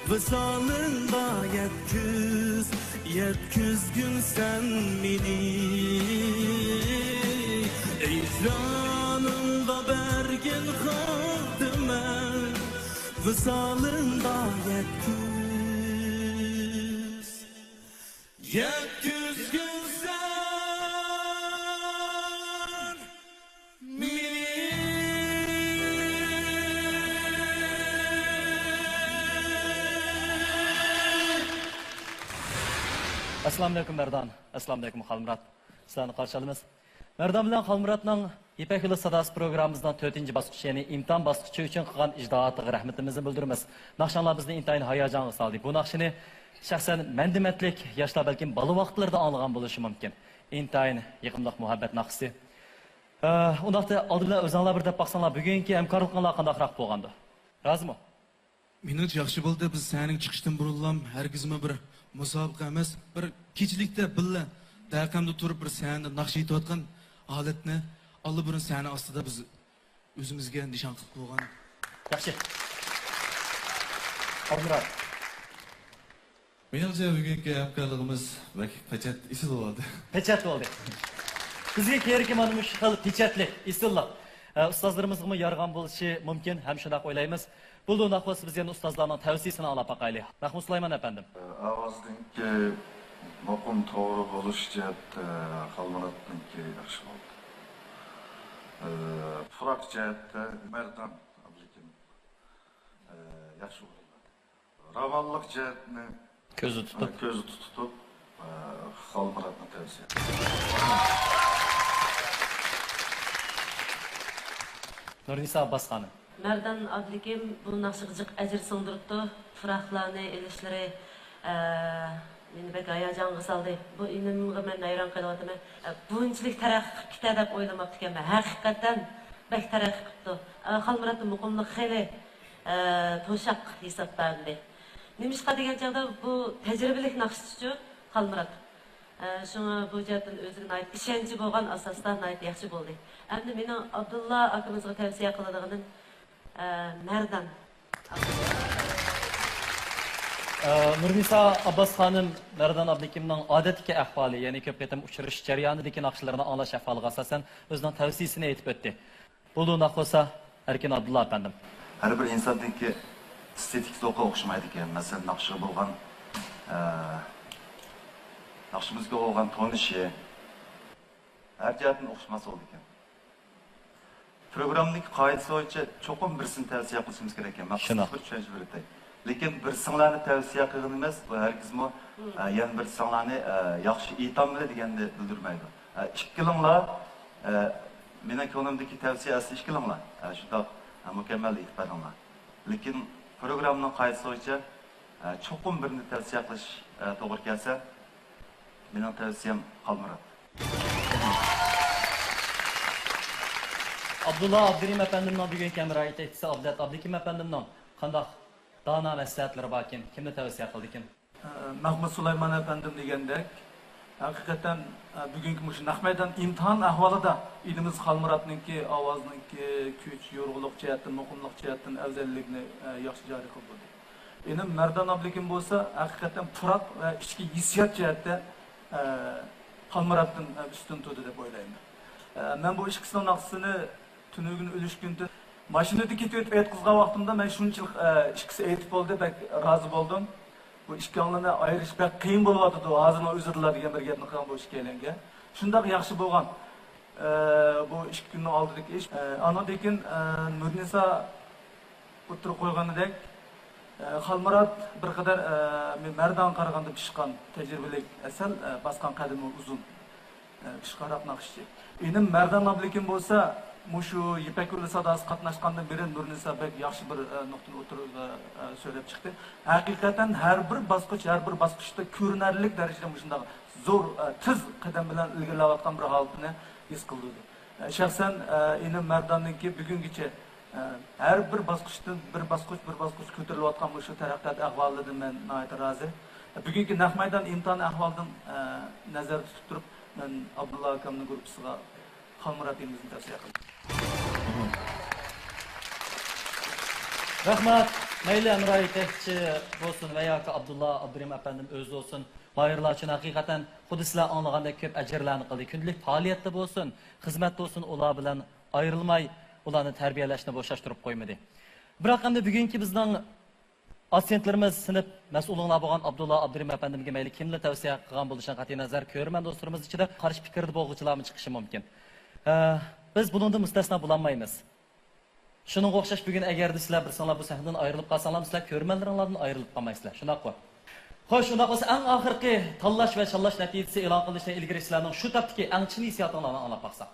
ۋىسالىڭغا يەتكۈز، يەتكۈزگىن سەن مېنى. ھىجرانىڭغا بەرگىن خاتىمە، ۋىسالىڭغا يەتكۈز، يەتكۈزگىن سەن مېنى. ئەسسالامۇئەلەيكۇم، مەردان. ئەسسالامۇئەلەيكۇم، خالمۇرات. سىلەرنى قارشى ئالىمىز. مەردان بىلەن خالمۇراتنىڭ يىپەك يولى ساداسى پروگراممىمىزنىڭ تۆتىنچى باسقۇچى، يەنى ئىمتىھان باسقۇچى ئۈچۈن قىلغان ئىجتىھاتىغا رەھمىتىمىزنى بىلدۈرىمىز. ناخشاڭلار بىزنى ئىنتايىن ھاياجانغا سالدى. بۇ ناخشىنى شەخسەن مەندە مەندلىك ياشلار بەلكىم بالا ۋاقىتلىرىدا ئاڭلىغان بولۇشى مۇمكىن. ئىنتايىن يېقىملىق مۇھەببەت ناخشىسى. ئە، ئۇنداقتا ئالدى بىلەن ئۆزۈڭلار بىر دەپ باقساڭلار، بۈگۈنكى ھەمكارلىقىڭلار قانداقراق بولغاندۇ؟ رازىمۇ؟ مېنىڭچە ياخشى بولدى. بىز سەھنىگە چىقىشتىن بۇرۇنلام ھەرگىزمۇ بىر مۇسابىقە ئەمەس، بىر كېچىلىكتە بىللە دەقەمدە تۇرۇپ بىر سەھنىدە ناخشا ئېيتىۋاتقان ھالەتنى ئاللىبۇرۇن سەھنە ئاستىدا بىز ئۆزىمىزگە نىشان قىلىپ قويغان. ياخشى. خالمۇرات. مېنىڭچە بۈگۈنكى ھەمكارلىقىمىز بەك پەچەت ئېسىل بولدى. پەچەت بولدى. بىزگە كېرىكى مانا مۇشۇ خىل پېچەتلىك، ئېسىللىق. ئە، ئۇستازلىرىمىزغىمۇ يارىغان بولۇشى مۇمكىن ھەم شۇنداق ئويلايمىز. بولدى، ئۇنداق بولسا بىز يەنە ئۇستازلارنىڭ تەۋسىيىسىنى ئاڭلاپ باقايلى. مەخمۇت سۇلايمان ئەپەندىم. ئاۋازنىڭكى مۇقىم توغرا بولۇش جەھەتتە خالمۇراتنىڭكى ياخشى بولدى. پۇراق جەھەتتە مەردان ئابلىكىم ياخشى بولدى. راۋانلىق جەھەتنى كۆزدە تۇتۇپ. كۆزدە تۇتۇپ، خالمۇراتنى تەۋسىيە. نۇرنىسا ئابباس خانىم. مەردان ئابلىكىم بۇ ناخشىغا جىق ئەجىر سىڭدۈرۈپتۇ. پۇراقلارنى ئېلىشلىرى، ئە، مېنى بەك ھاياجانغا سالدى. بۇ ئىنىمغا مەن ھەيران قېلىۋاتىمەن. ئە، بۇنچىلىك تەرەققىي قىلىپ كېتە دەپ ئويلىماپتىكەنمەن. ھەقىقەتەن بەك تەرەققىي قىپتۇ. ئە، خالمۇراتنىڭ مۇقىملىقى خېلى، ئە، توشاق ھېسابلاندى. نېمىشقا دېگەن چاغدا بۇ تەجرىبىلىك ناخشىچىچۇ خالمۇرات. ئە، شۇڭا بۇ جەھەتتىن ئۆزىگە ناھايىتى ئىشەنچى بولغان ئاساستا ناھايىتى ياخشى بولدى. ئەمدى مېنىڭ ئابدۇللا ئاكىمىزغا تەۋسىيە قىلىدىغىنىم، ئە، مەردان. ئە، نۇرنىسا ئابباس خانىم مەردان ئابلىكىمنىڭ ئادەتتىكى ئەھۋالى، يەنى كۆپ قېتىم ئۇچرىشىش جەريانىدىكى ناخشىلىرىنى ئاڭلاش ئەھۋالىغا ئاساسەن ئۆزىنىڭ تەۋسىيىسىنى ئېيتىپ ئۆتتى. بولدى، ئۇنداق بولسا، ئەركىن ئابدۇللا ئەپەندىم. ھەر بىر ئىنساندىكى ئېستېتىك زوقى ئوخشىمايدىكەن. مەسىلەن، ناخشىغا بولغان، ئە، ناخشا مۇزىكىغا بولغان تونۇشى، ھەر جەھەتتىن ئوخشىماس بولىدىكەن. پروگراممىنىڭكى قائىدىسى بويىچە چوقۇم بىرسىنى تەۋسىيە قىلىشىمىز كېرەككەن. مەن قىسقىچە بىر چۈشەنچە بېرىۋېتەي. لېكىن بىرسىڭلارنى تەۋسىيە قىلغىنى ئەمەس، بۇ ھەرگىزمۇ، ئە، يەنە بىرسىڭلارنى، ئە، ياخشى ئېيتالمىدى دېگەننى بىلدۈرمەيدۇ. ئە، ئىككىلىڭلار، ئە، مېنىڭ كۆڭلۈمدىكى تەۋسىيە ئەسلى ئىككىلىڭلار. ئە، شۇنداق، ئە، مۇكەممەل ئېيتىپ بەردىڭلار. لېكىن پروگراممىنىڭ قائىدىسى بويىچە، ئە، چوقۇم بىرنى تەۋسىيە قىلىش، ئە، توغرا كەلسە، مېنىڭ تەۋسىيەم خالمۇرات. ئابدۇللا ئابدۇرېھىم ئەپەندىمنىڭ بۈگۈنكى ھەمراھى يېتەكچىسى ئابلەت ئابلىكىم ئەپەندىمنىڭ قانداق دانا مەسلىھەتلىرى باركىن؟ كىمنى تەۋسىيە قىلدىكىن؟ مەخمۇت سۇلايمان ئەپەندىم دېگەندەك، ھەقىقەتەن، بۈگۈنكى مۇشۇ نەق مەيدان ئىمتىھان ئەھۋالىدا ئىنىمىز خالمۇراتنىڭكى ئاۋازىنىڭكى كۈچ، يورۇقلۇق جەھەتتىن، مۇقىملىق جەھەتتىن ئەۋزەللىكنى، ياخشى جارى قىلدۇردى. ئىنىم مەردان ئابلىكىم بولسا، ھەقىقەتەن پۇراق ۋە ئىچكى ھېسسىيات جەھەتتە، خالمۇراتتىن، ئۈستۈن تۇردى دەپ ئويلايمەن. مەن بۇ ئىككىسىنىڭ ناخشىسىنى تۈنۈگۈن ئۈلۈشكۈندىن ماشىنىدا كېتىۋېتىپ ئېيتقۇزغان ۋاقتىمدا مەن شۇنچىلىك، ئە، ئىككىسى ئېيتىپ بولدى، بەك رازى بولدۇم. بۇ ئىككىڭلارنى ئايرىش بەك قىيىن بولۇۋاتىدۇ، ھازىرنىڭ ئۆزىدىلا دېگەن بىر گەپنى قىلغان بۇ ئىككىيلەنگە. شۇنداق ياخشى بولغان، ئە، بۇ ئىككى كۈننىڭ ئالدىدىكى ئىش. ئە، ئاندىن كېيىن، ئە، نۇرنىسا ئوتتۇرىغا قويغىنىدەك، ئە، خالمۇرات بىر قەدەر، ئە، مەردانغا قارىغاندا پىشقان، تەجرىبىلىك، ئەسەل، ئە، باسقان قەدىمى ئۇزۇن. پىشقانراق ناخشىچى. ئىنىم مەردان ئابلىكىم بولسا، مۇشۇ يىپەك يولى ساداسى قاتناشقاندىن بېرى نۇرنىسا بەك ياخشى بىر، ئە، نۇقتىنى ئوتتۇرىغا، ئە، سۆرەپ چىقتى. ھەقىقەتەن ھەر بىر باسقۇچ، ھەر بىر باسقۇچتا كۆرۈنەرلىك دەرىجىدە مۇشۇنداق زور، ئە، تېز قەدەم بىلەن ئىلگىرىلەۋاتقان بىر ھالىتىنى ھېس قىلدۇردى. ئە، شەخسەن، ئە، ئىنىم مەرداننىڭكى بۈگۈنگىچە، ئە، ھەر بىر باسقۇچتىن بىر باسقۇچ، بىر باسقۇچ كۆتۈرۈلۈۋاتقان مۇشۇ تەرەققىيات ئەھۋالىدىن مەن ناھايىتى رازى. بۈگۈنكى نەق مەيدان ئىمتىھان ئەھۋالىدىن، ئە، نەزەردە تۇتۇپ تۇرۇپ، مەن ئابدۇللا ئاكامنىڭ گۇرۇپپىسىغا خالمۇرات ئىنىمىزنى تەۋسىيە قىلدىم. رەھمەت. مەيلى ھەمراھ يېتەكچى بولسۇن ۋە ياكى ئابدۇللا ئابدۇرېھىم ئەپەندىم ئۆزى بولسۇن، ماھىرلار ئۈچۈن ھەقىقەتەن خۇددى سىلەر ئاڭلىغاندەك كۆپ ئەجىرلەرنى قىلدى. كۈندىلىك پائالىيەتتە بولسۇن، خىزمەتتە بولسۇن، ئۇلار بىلەن ئايرىلماي، ئۇلارنى تەربىيەلەشنى بوشاشتۇرۇپ قويمىدى. بىراق ئەمدى بۈگۈنكى بىزنىڭ ئاستانىلىرىمىز سىنىپ مەسئۇلۇڭلار بولغان ئابدۇللا ئابدۇرېھىم ئەپەندىمگە مەيلى كىملا تەۋسىيە قىلغان بولۇشىدىن قەتئىينەزەر، كۆرۈرمەن دوستلىرىمىز ئىچىدە قارشى پىكىردە بولغۇچىلارمۇ چىقىشى مۇمكىن. ئە، بىز بۇنىڭدىن مۇستەسنا بولالمايمىز. شۇنىڭغا ئوخشاش بۈگۈن ئەگەردە سىلەر بىر ساڭلار بۇ سەھنىدىن ئايرىلىپ قالساڭلارمۇ، سىلەر كۆرۈرمەنلىرىڭلاردىن ئايرىلىپ قالمايسىلەر. شۇنداققۇ؟ خوش، شۇنداق بولسا ئەڭ ئاخىرقى تاللاش ۋە شاللاش نەتىجىسى ئېلان قىلىنىشتىن ئىلگىرى سىلەرنىڭ شۇ تاپتىكى ئەڭ چىن ھېسسىياتىڭلارنى ئاڭلاپ باقساق.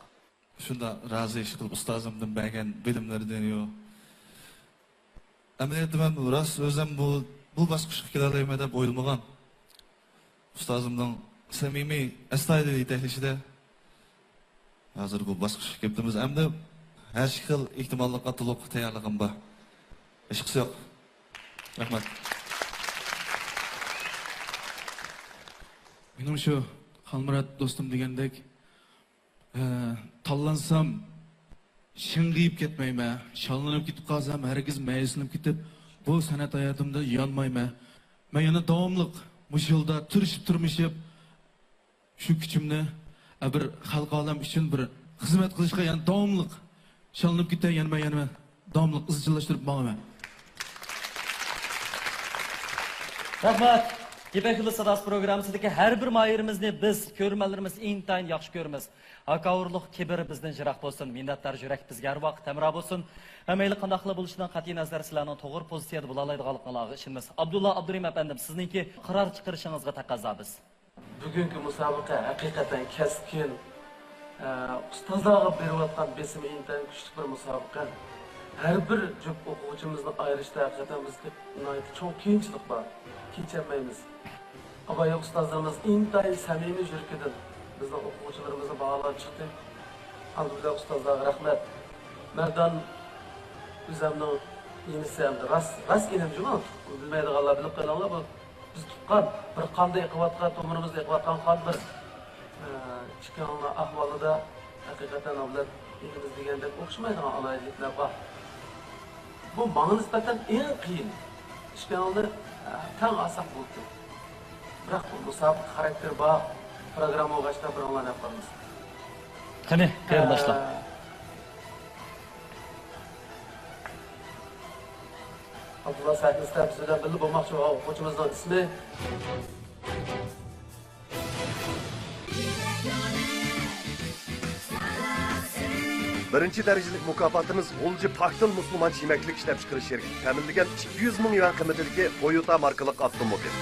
شۇنداق رازى ئىشقىلىپ ئۇستازىمدىن بەرگەن بىلىملىرىدىنمۇ. ئەمەلىيەتتە مەن راست ئۆزۈم بۇ، بۇ باسقۇچقا كېلەلەيمەن دەپ ئويلىمىغان. ئۇستازىمنىڭ سەمىمىي، ئەستايىدىل يېتەكلىشىدە ھازىر بۇ باسقۇچقا كېلىپتىمىز. ئەمدى ھەر خىل ئېھتىماللىققا تولۇق تەييارلىقىم بار. ھېچقىسى يوق. رەھمەت. مېنىڭ شۇ خالمۇرات دوستۇم دېگەندەك، ئە، تاللانسام شىڭغىيىپ كەتمەيمەن، شاللىنىپ كېتىپ قالسام ھەرگىز مەيۈسلىنىپ كېتىپ، بۇ سەنئەت ھاياتىمدا يانمايمەن. مەن يەنە داۋاملىق مۇشۇ يولدا تىرىشىپ، تىرمىشىپ، شۇ كۈچۈمنى بىر خەلقى ئالەم ئۈچۈن بىر خىزمەت قىلىشقا يەنە داۋاملىق شاللىنىپ كېتە، يەنىمۇ، يەنىمۇ داۋاملىق ئىزچىللاشتۇرۇپ ماڭىمەن. رەھمەت. يىپەك يولى ساداسى پروگراممىسىدىكى ھەر بىر ماھىرىمىزنى بىز، كۆرۈرمەنلىرىمىز ئىنتايىن ياخشى كۆرىمىز. ھاكاۋۇرلۇق، كىبىر بىزدىن يىراق بولسۇن. مىننەتدار يۈرەك بىزگە ھەر ۋاقىت ھەمراھ بولسۇن. ھەممەيلى قانداقلا بولۇشىدىن قەتئىي نەزەر، سىلەرنىڭ توغرا پوزىتسىيەدە بولالايدىغانلىقىڭلارغا ئىشىنىمىز. ئابدۇللا ئابدۇرېھىم ئەپەندىم، سىزنىڭكى قارار چىقىرىشىڭىزغا تەقەززا بىز. بۈگۈنكى مۇسابىقە ھەقىقەتەن كەسكىن، ئە، ئۇستازلارغا بېرىۋاتقان بېسىمى ئىنتايىن كۈچلۈك بىر مۇسابىقە. ھەر بىر جۈپ ئوقۇغۇچىمىزنى ئايرىشتا ھەقىقەتەن بىزگە ناھايىتى چوڭ قىيىنچىلىق بار، كېچەلمەيمىز. ئابايا ئۇستازلىرىمىز ئىنتايىن سەمىمىي يۈرىكىدىن بىزنىڭ ئوقۇغۇچىلىرىمىزنى باھالاپ چىقتى. ئالدى بىلەن ئۇستازلارغا رەھمەت. مەردان ئۆزەمنىڭ ئىنىسى ھەمدە راست، راست ئىنىم جۇمۇ. بۇنى بىلمەيدىغانلار بىلىپ قېلىڭلار، بۇ بىز تۇغقان، بىر قاندا ئېقىۋاتقان، تومۇرىمىزدا ئېقىۋاتقان قان بىر. ئە، ئىككىڭلار ئەھۋالىدا ھەقىقەتەن ئابلەت ئىنىمىز دېگەندەك ئوخشىمايدىغان ئالاھىدىلىكلەر بار. بۇ ماڭا نىسبەتەن ئەڭ قىيىن. ئىككىڭلارنى، ئە، تەڭ ئالساق بولدى. بىراق بۇ مۇسابىقە خاراكتېرى بار پروگرامما بولغاچقا بىراۋلار نەپ قالمىسۇن. قېنى، قېرىنداشلار. ئە، ئابدۇللا سەھنىسىدە بىز بىلەن بىللە بولماقچى بولغان ئوقۇغۇچىمىزنىڭ ئىسمى. بىرىنچى دەرىجىلىك مۇكاپاتىمىز غۇلجا پاكتىل مۇسۇلمانچە يېمەكلىك ئىشلەپچىقىرىش شىركىتى تەمىنلىگەن ئىككى يۈز مىڭ يۈەن قىممىتىدىكى تويوتا ماركىلىق ئاپتوموبىل.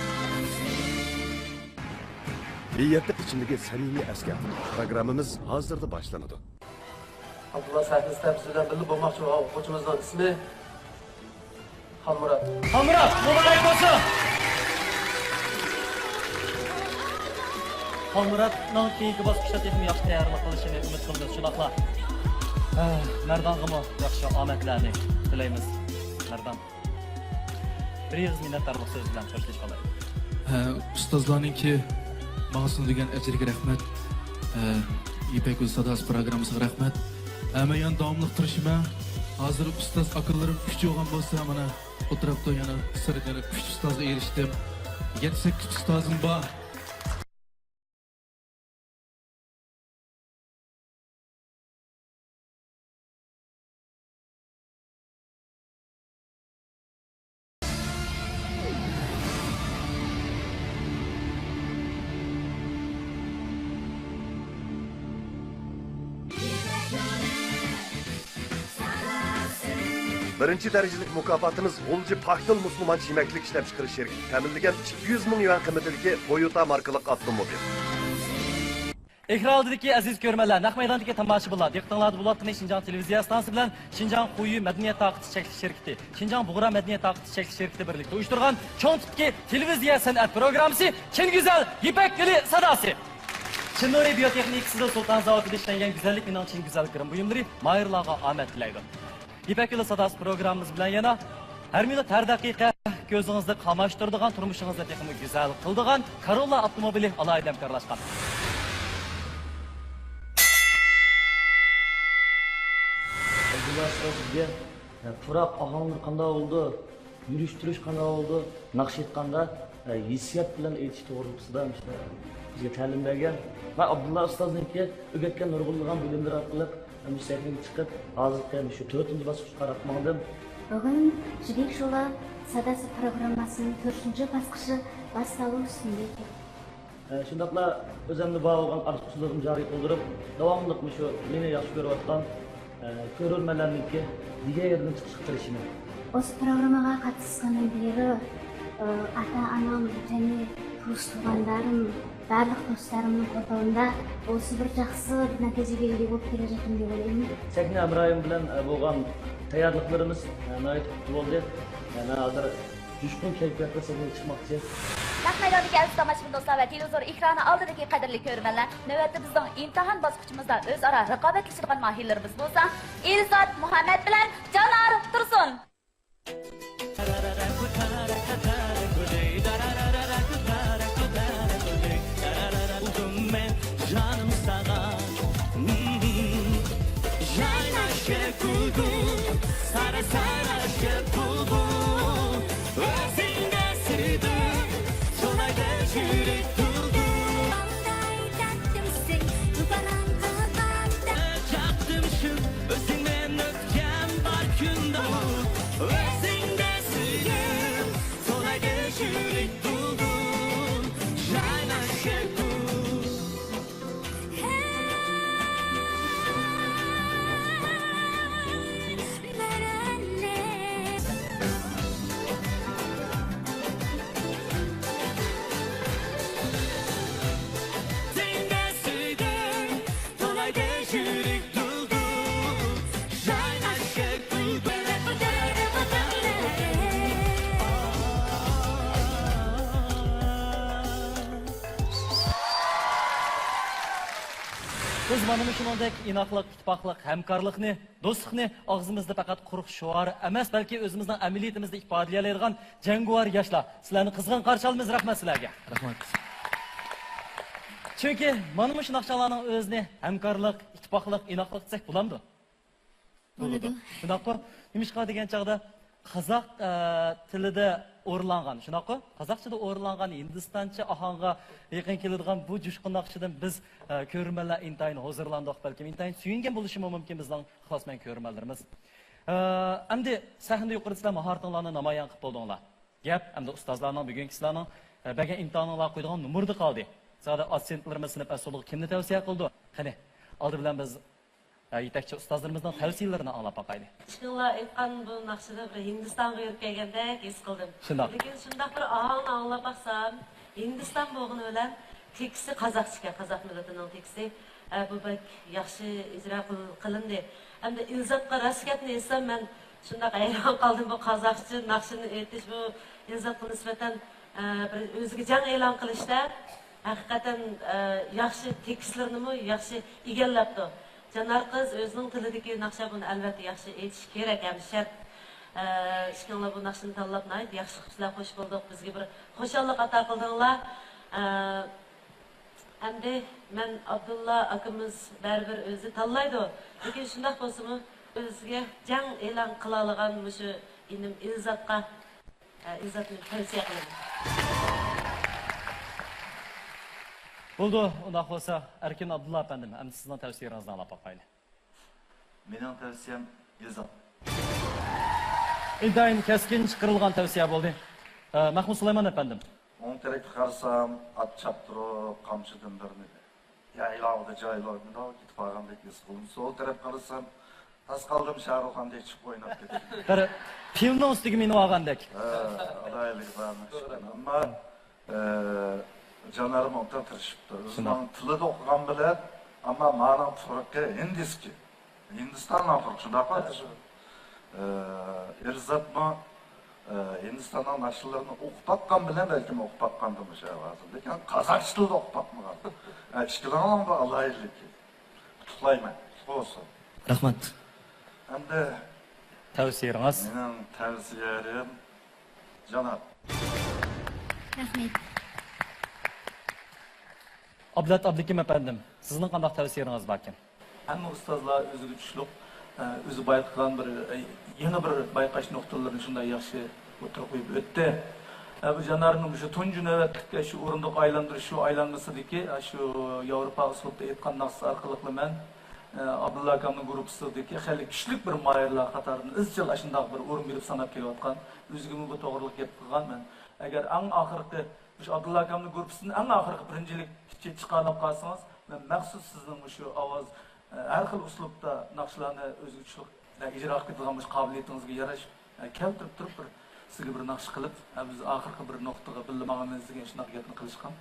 ھەيئەتلىك ئىچىملىكى سەمىمىي ئەسكەر. پروگراممىمىز ھازىرلا باشلىنىدۇ. ئابدۇللا سەھنىسىدە بىز بىلەن بىللە بولماقچى بولغان ئوقۇغۇچىمىزنىڭ ئىسمى خالمۇرات. خالمۇرات، مۇبارەك بولسۇن! خالمۇراتنىڭ كېيىنكى باسقۇچتا تېخىمۇ ياخشى تەييارلىق قىلىشىنى ئۈمىد قىلىمىز. شۇنداقلا، ئە، مەردانغىمۇ ياخشى ئامەتلەرنى تىلەيمىز. مەردان. بىر ئېغىز مىننەتدارلىق سۆزى بىلەن خوشلىشىپ ئالايلى. ھە، ئۇستازلارنىڭكى ماڭا سۇنىدىغان ئەجرىگە رەھمەت. ھە، يىپەك يولى ساداسى پروگراممىسىغا رەھمەت. ھە، مەن يەنە داۋاملىق تىرىشىمەن. ھازىر ئۇستاز ئاكىلىرىم ئۈچ بولغان بولسا، مانا ئوتتۇرىدا يەنە سىرت يەنە ئۈچ ئۇستازغا ئېرىشتىم. يەتتە سەككىز ئۇستازىم بار. بىرىنچى دەرىجىلىك مۇكاپاتىمىز غۇلجا پاكتىل مۇسۇلمانچە يېمەكلىك ئىشلەپچىقىرىش شىركىتى تەمىنلىگەن ئىككى يۈز مىڭ يۈەن قىممىتىدىكى تويوتا ماركىلىق ئاپتوموبىل. ئېكران ئالدىدىكى ئەزىز كۆرۈرمەنلەر، نەق مەيداندىكى تاماشىبىنلار، دىققىتىڭلاردا بولۇۋاتقىنى شىنجاڭ تېلېۋىزىيە ئىستانسىسى بىلەن شىنجاڭ خۇيۈ مەدەنىيەت تاقىتى چەكلىك شىركىتى، شىنجاڭ بۇغرا مەدەنىيەت تاقىتى چەكلىك شىركىتى بىرلىكتە ئۇيۇشتۇرغان چوڭ تىپتىكى تېلېۋىزىيە سەنئەت پروگراممىسى چىن گۈزەل يىپەك يولى ساداسى. چىن نۇرى بىيوتېخنىكىسىدا سۇلتان زاۋۇتىدا ئىشلەنگەن گۈزەللىك مېنىڭ چىن گۈزەل گىرىم بۇيۇملىرى ماھىرلارغا ئامەت تىلەيدۇ. يىپەك يولى ساداسى پروگراممىمىز بىلەن يەنە ھەر مىنۇت، ھەر دەقىقە كۆزىڭىزنى قاماشتۇرىدىغان، تۇرمۇشىڭىزنى تېخىمۇ گۈزەل قىلىدىغان كاروللا ئاپتوموبىلى ئالاھىدە ھەمكارلاشقان. ئابدۇللا ئۇستاز بىزگە، ئە، پۇراق ئاھاڭلىرى قانداق بولىدۇ، يۈرۈش تۇرۇش قانداق بولىدۇ، ناخشا ئېيتقاندا، ئە، ھېسسىيات بىلەن ئېيتىش توغرىلىقىسىدا مۇشۇنداق بىزگە تەلىم بەرگەن. مەن ئابدۇللا ئۇستازنىڭكى ئۆگەتكەن نۇرغۇنلىغان بىلىملىرى ئارقىلىق مۇشۇ سەھنىگە چىقىپ، ھازىرقى مۇشۇ تۆتىنچى باسقۇچقا قاراپ ماڭدىم. بۈگۈن يىپەك يولى ساداسى پروگراممىسىنىڭ تۆتىنچى باسقۇچى باشلىنىدۇ. ئە، شۇنداقلا ئۆزۈمدە بار بولغان ئارتۇقچىلىقىمنى جارى قىلدۇرۇپ، داۋاملىق مۇشۇ مېنى ياخشى كۆرۈۋاتقان، ئە، كۆرۈرمەنلەرنىڭكى دېگەن يېرىدىن چىقىشقا تىرىشىمەن. ئۇ پروگراممىغا قاتناشقاندىن بېرى، ئە، ئاتا-ئانام، جەمئىي تۇغۇش-تۇغقانلىرىم، بارلىق دوستلىرىمنىڭ قوللىشىدا ئۇ بىر ياخشى بىر نەتىجىگە ئىگە بولۇپ كېلىدىكەن دەپ ئويلايمەن. سەھنە ھەمراھىم بىلەن، ئە، بولغان تەييارلىقلىرىمىز، ئە، ناھايىتى قۇتلۇق بولدى. ئە، مەن ھازىر جۇشقۇن كەيپىياتتا سەھنىگە چىقماقچى. نەق مەيداندىكى ئەزىز تاماشىبىن دوستلار ۋە تېلېۋىزور ئېكرانى ئالدىدىكى قەدىرلىك كۆرۈرمەنلەر، نۆۋەتتە بىزنىڭ ئىمتىھان باسقۇچىمىزدا ئۆزئارا رىقابەتلىشىدىغان ماھىرلىرىمىز بولسا ئېلزات مۇھەممەت بىلەن جانار تۇرسۇن. ئۇردۇم مەن جانىم ساڭا، جايناشكە كۈلدۈم، سارا ساراشكە بۇلبۇل، ئۆزۈڭنى سۆيدۈم، سۇلايدۇ يۈرەك دۇلدۇل. بىز مانا مۇشۇنىڭدەك ئىناقلىق، ئىتتىپاقلىق، ھەمكارلىقنى، دوستلۇقنى ئاغزىمىزدا پەقەت قۇرۇق شوئار ئەمەس، بەلكى ئۆزىمىزنىڭ ئەمەلىيىتىمىزدە ئىپادىلىيەلەيدىغان جەڭگىۋار ياشلار. سىلەرنى قىزغىن قارشى ئالىمىز. رەھمەت سىلەرگە. رەھمەت. چۈنكى مانا مۇشۇ ناخشىلارنىڭ ئۆزىنى ھەمكارلىق، ئىتتىپاقلىق، ئىناقلىق دېسەك بولامدۇ؟ بولىدۇ. شۇنداققۇ؟ نېمىشقا دېگەن چاغدا قازاق، ئە، تىلىدا ئورۇنلانغان، شۇنداققۇ؟ قازاقچىدا ئورۇنلانغان ھىندىستانچە ئاھاڭغا يېقىن كېلىدىغان بۇ جۇشقۇن ناخشىدىن بىز، ئە، كۆرۈرمەنلەر ئىنتايىن ھۇزۇرلاندۇق، بەلكىم ئىنتايىن سۆيۈنگەن بولۇشىمۇ مۇمكىن بىزنىڭ ئىخلاسمەن كۆرۈرمەنلىرىمىز. ئە، ئەمدى سەھنىدە يۇقىرىدا سىلەر ماھارىتىڭلارنى نامايان قىلىپ بولدۇڭلار. گەپ ئەمدى ئۇستازلارنىڭ، بۈگۈنكى سىلەرنىڭ، ئە، بەرگەن ئىمتىھانىڭلارغا قويىدىغان نومۇردا قالدى. زادى ئاز سىنىپلىرىمىز سىنىپ ئەسۇلىغا كىمنى تەۋسىيە قىلىدۇ؟ قېنى، ئالدى بىلەن بىز، ئە، يېتەكچى ئۇستازلىرىمىزنىڭ تەۋسىيىلىرىنى ئاڭلاپ باقايلى. ئىككىڭلار ئېيتقان بۇ ناخشىدا بىر ھىندىستانغا يۈرۈپ كەلگەندەك ھېس قىلدىم. شۇنداق. لېكىن شۇنداق بىر ئاھاڭنى ئاڭلاپ باقسام، ھىندىستان بولغىنى بىلەن تېكىستى قازاقچىكەن، قازاق مىللىتىنىڭ تېكىستى. ئە، بۇ بەك ياخشى ئىجرا قىل-، قىلىندى. ئەمدى ئىلزاتقا راست گەپنى ئېيتسام، مەن شۇنداق ھەيران قالدىم، بۇ قازاقچە ناخشىنى ئېيتىش، بۇ ئىلزاتقا نىسبەتەن، ئە، بىر ئۆزىگە جەڭ ئېلان قىلىشتا ھەقىقەتەن، ئە، ياخشى تېكىستلىرىنىمۇ ياخشى ئىگىلەپتۇ. جانار قىز ئۆزىنىڭ تىلىدىكى ناخشا، بۇنى ئەلۋەتتە ياخشى ئېيتىش كېرەك ھەم شەرت. ئە، ئىككىڭلار بۇ ناخشىنى تاللاپ ناھايىتى ياخشى قىپسىلەر، خوش بولدۇق، بىزگە بىر خۇشاللىق ئاتا قىلدىڭلار. ئە، ئەمدى مەن ئابدۇللا ئاكىمىز بەرىبىر ئۆزى تاللايدۇ. لېكىن شۇنداق بولسىمۇ، ئۆزىگە جەڭ ئېلان قىلالىغان مۇشۇ ئىنىم ئىلزاتقا، ئە، ئىلزاتنى تەۋسىيە قىلىمەن. بولدى، ئۇنداق بولسا، ئەركىن ئابدۇللا ئەپەندىم، ئەمدى سىزنىڭ تەۋسىيىڭىزنى ئاڭلاپ باقايلى. مېنىڭ تەۋسىيەم ئىلزات. ئىنتايىن كەسكىن چىقىرىلغان تەۋسىيە بولدى. ئە، مەخمۇت سۇلايمان ئەپەندىم. ئوڭ تەرەپكە قارىسام، ئات چاپتۇرۇپ، قامچا دۈمبىرىنى يايلاۋدا جايلاپ، مۇنداق كېتىپ قالغاندەك ھېس قىلدىم. سول تەرەپكە قارىسام، تاس قالدىم شاھرۇخخاندەك چىقىپ ئويناپ كېتىپ. بىر پىلنىڭ ئۈستىگە مىنىۋالغاندەك. ھە، ئالاھىدىلىكى بار. ئەمما ئە، جانارىم ئوبدان تىرىشىپتۇ. شۇنداق. ئۆزىنىڭ تىلىدا ئوقۇغان بىلەن، ئەمما مانىڭ پۇرىقى ھىندىسكى. ھىندىستاننىڭ پۇرىقى، شۇنداقمۇ؟ ئە، ئىلزاتمۇ، ئە، ھىندىستاننىڭ ناخشىلىرىنى ئوقۇپ باققان بىلەن، بەلكىم ئوقۇپ باققاندىمۇ شۇ ئاۋازىنى. لېكىن قازاقچە تىلدا ئوقۇپ باقمىغان. ئە، ئىككىلىنىڭ بۇ ئالاھىدىلىكى. قۇتلۇقلايمەن. قۇتلۇق بولسۇن. رەھمەت. ئەمدى تەۋسىيەڭىز؟ مېنىڭ تەۋسىيەم جاناب. رەھمەت. ئابلەت ئابلىكىم ئەپەندىم، سىزنىڭ قانداق تەۋسىيەڭىز باركىن؟ ھەممە ئۇستازلار ئۆزىگە چۈشلۈك، ئە، ئۆزى بايقىغان بىر، ئە، يېڭى بىر بايقاش نۇقتىلىرىنى شۇنداق ياخشى ئوتتۇرىغا قويۇپ ئۆتتى. ئە، بۇ جانارنىڭ شۇ تۇنجى نۆۋەتلىك شۇ ئورۇندۇق ئايلاندۇرۇش شۇ ئايلانمىسىدىكى، ئە، شۇ ياۋروپا ئۇسلۇبىدا ئېيتقان ناخشىسى ئارقىلىقلا مەن، ئە، ئابدۇللا ئاكامنىڭ گۇرۇپپىسىدىكى خېلى كۈچلۈك بىر ماھىرلار قاتارىدىن ئىزچىل ئاشۇنداق بىر ئورۇن بېرىپ ساناپ كېلىۋاتقان. ئۆزىگىمۇ بۇ توغرىلىق گەپ قىلغان مەن. ئەگەر ئەڭ ئاخىرقى مۇشۇ ئابدۇللا ئاكامنىڭ گۇرۇپپىسىدىن ئەڭ ئاخىرقى بىرىنچىلىك چىقارلاپ قالسىڭىز، مەن مەخسۇس سىزنىڭ مۇشۇ ئاۋاز، ھەر خىل ئۇسلۇبتا ناخشىلارنى ئۆزگىچىلىك ئىجرا قىلىپ كېتىدىغان مۇشۇ قابىلىيىتىڭىزگە ياراشا كەلتۈرۈپ تۇرۇپ، بىر سىزگە بىر ناخشا قىلىپ، بىز ئاخىرقى بىر نۇقتىغا بىللە ماڭىمىز دېگەن شۇنداق گەپنى قىلىشقان.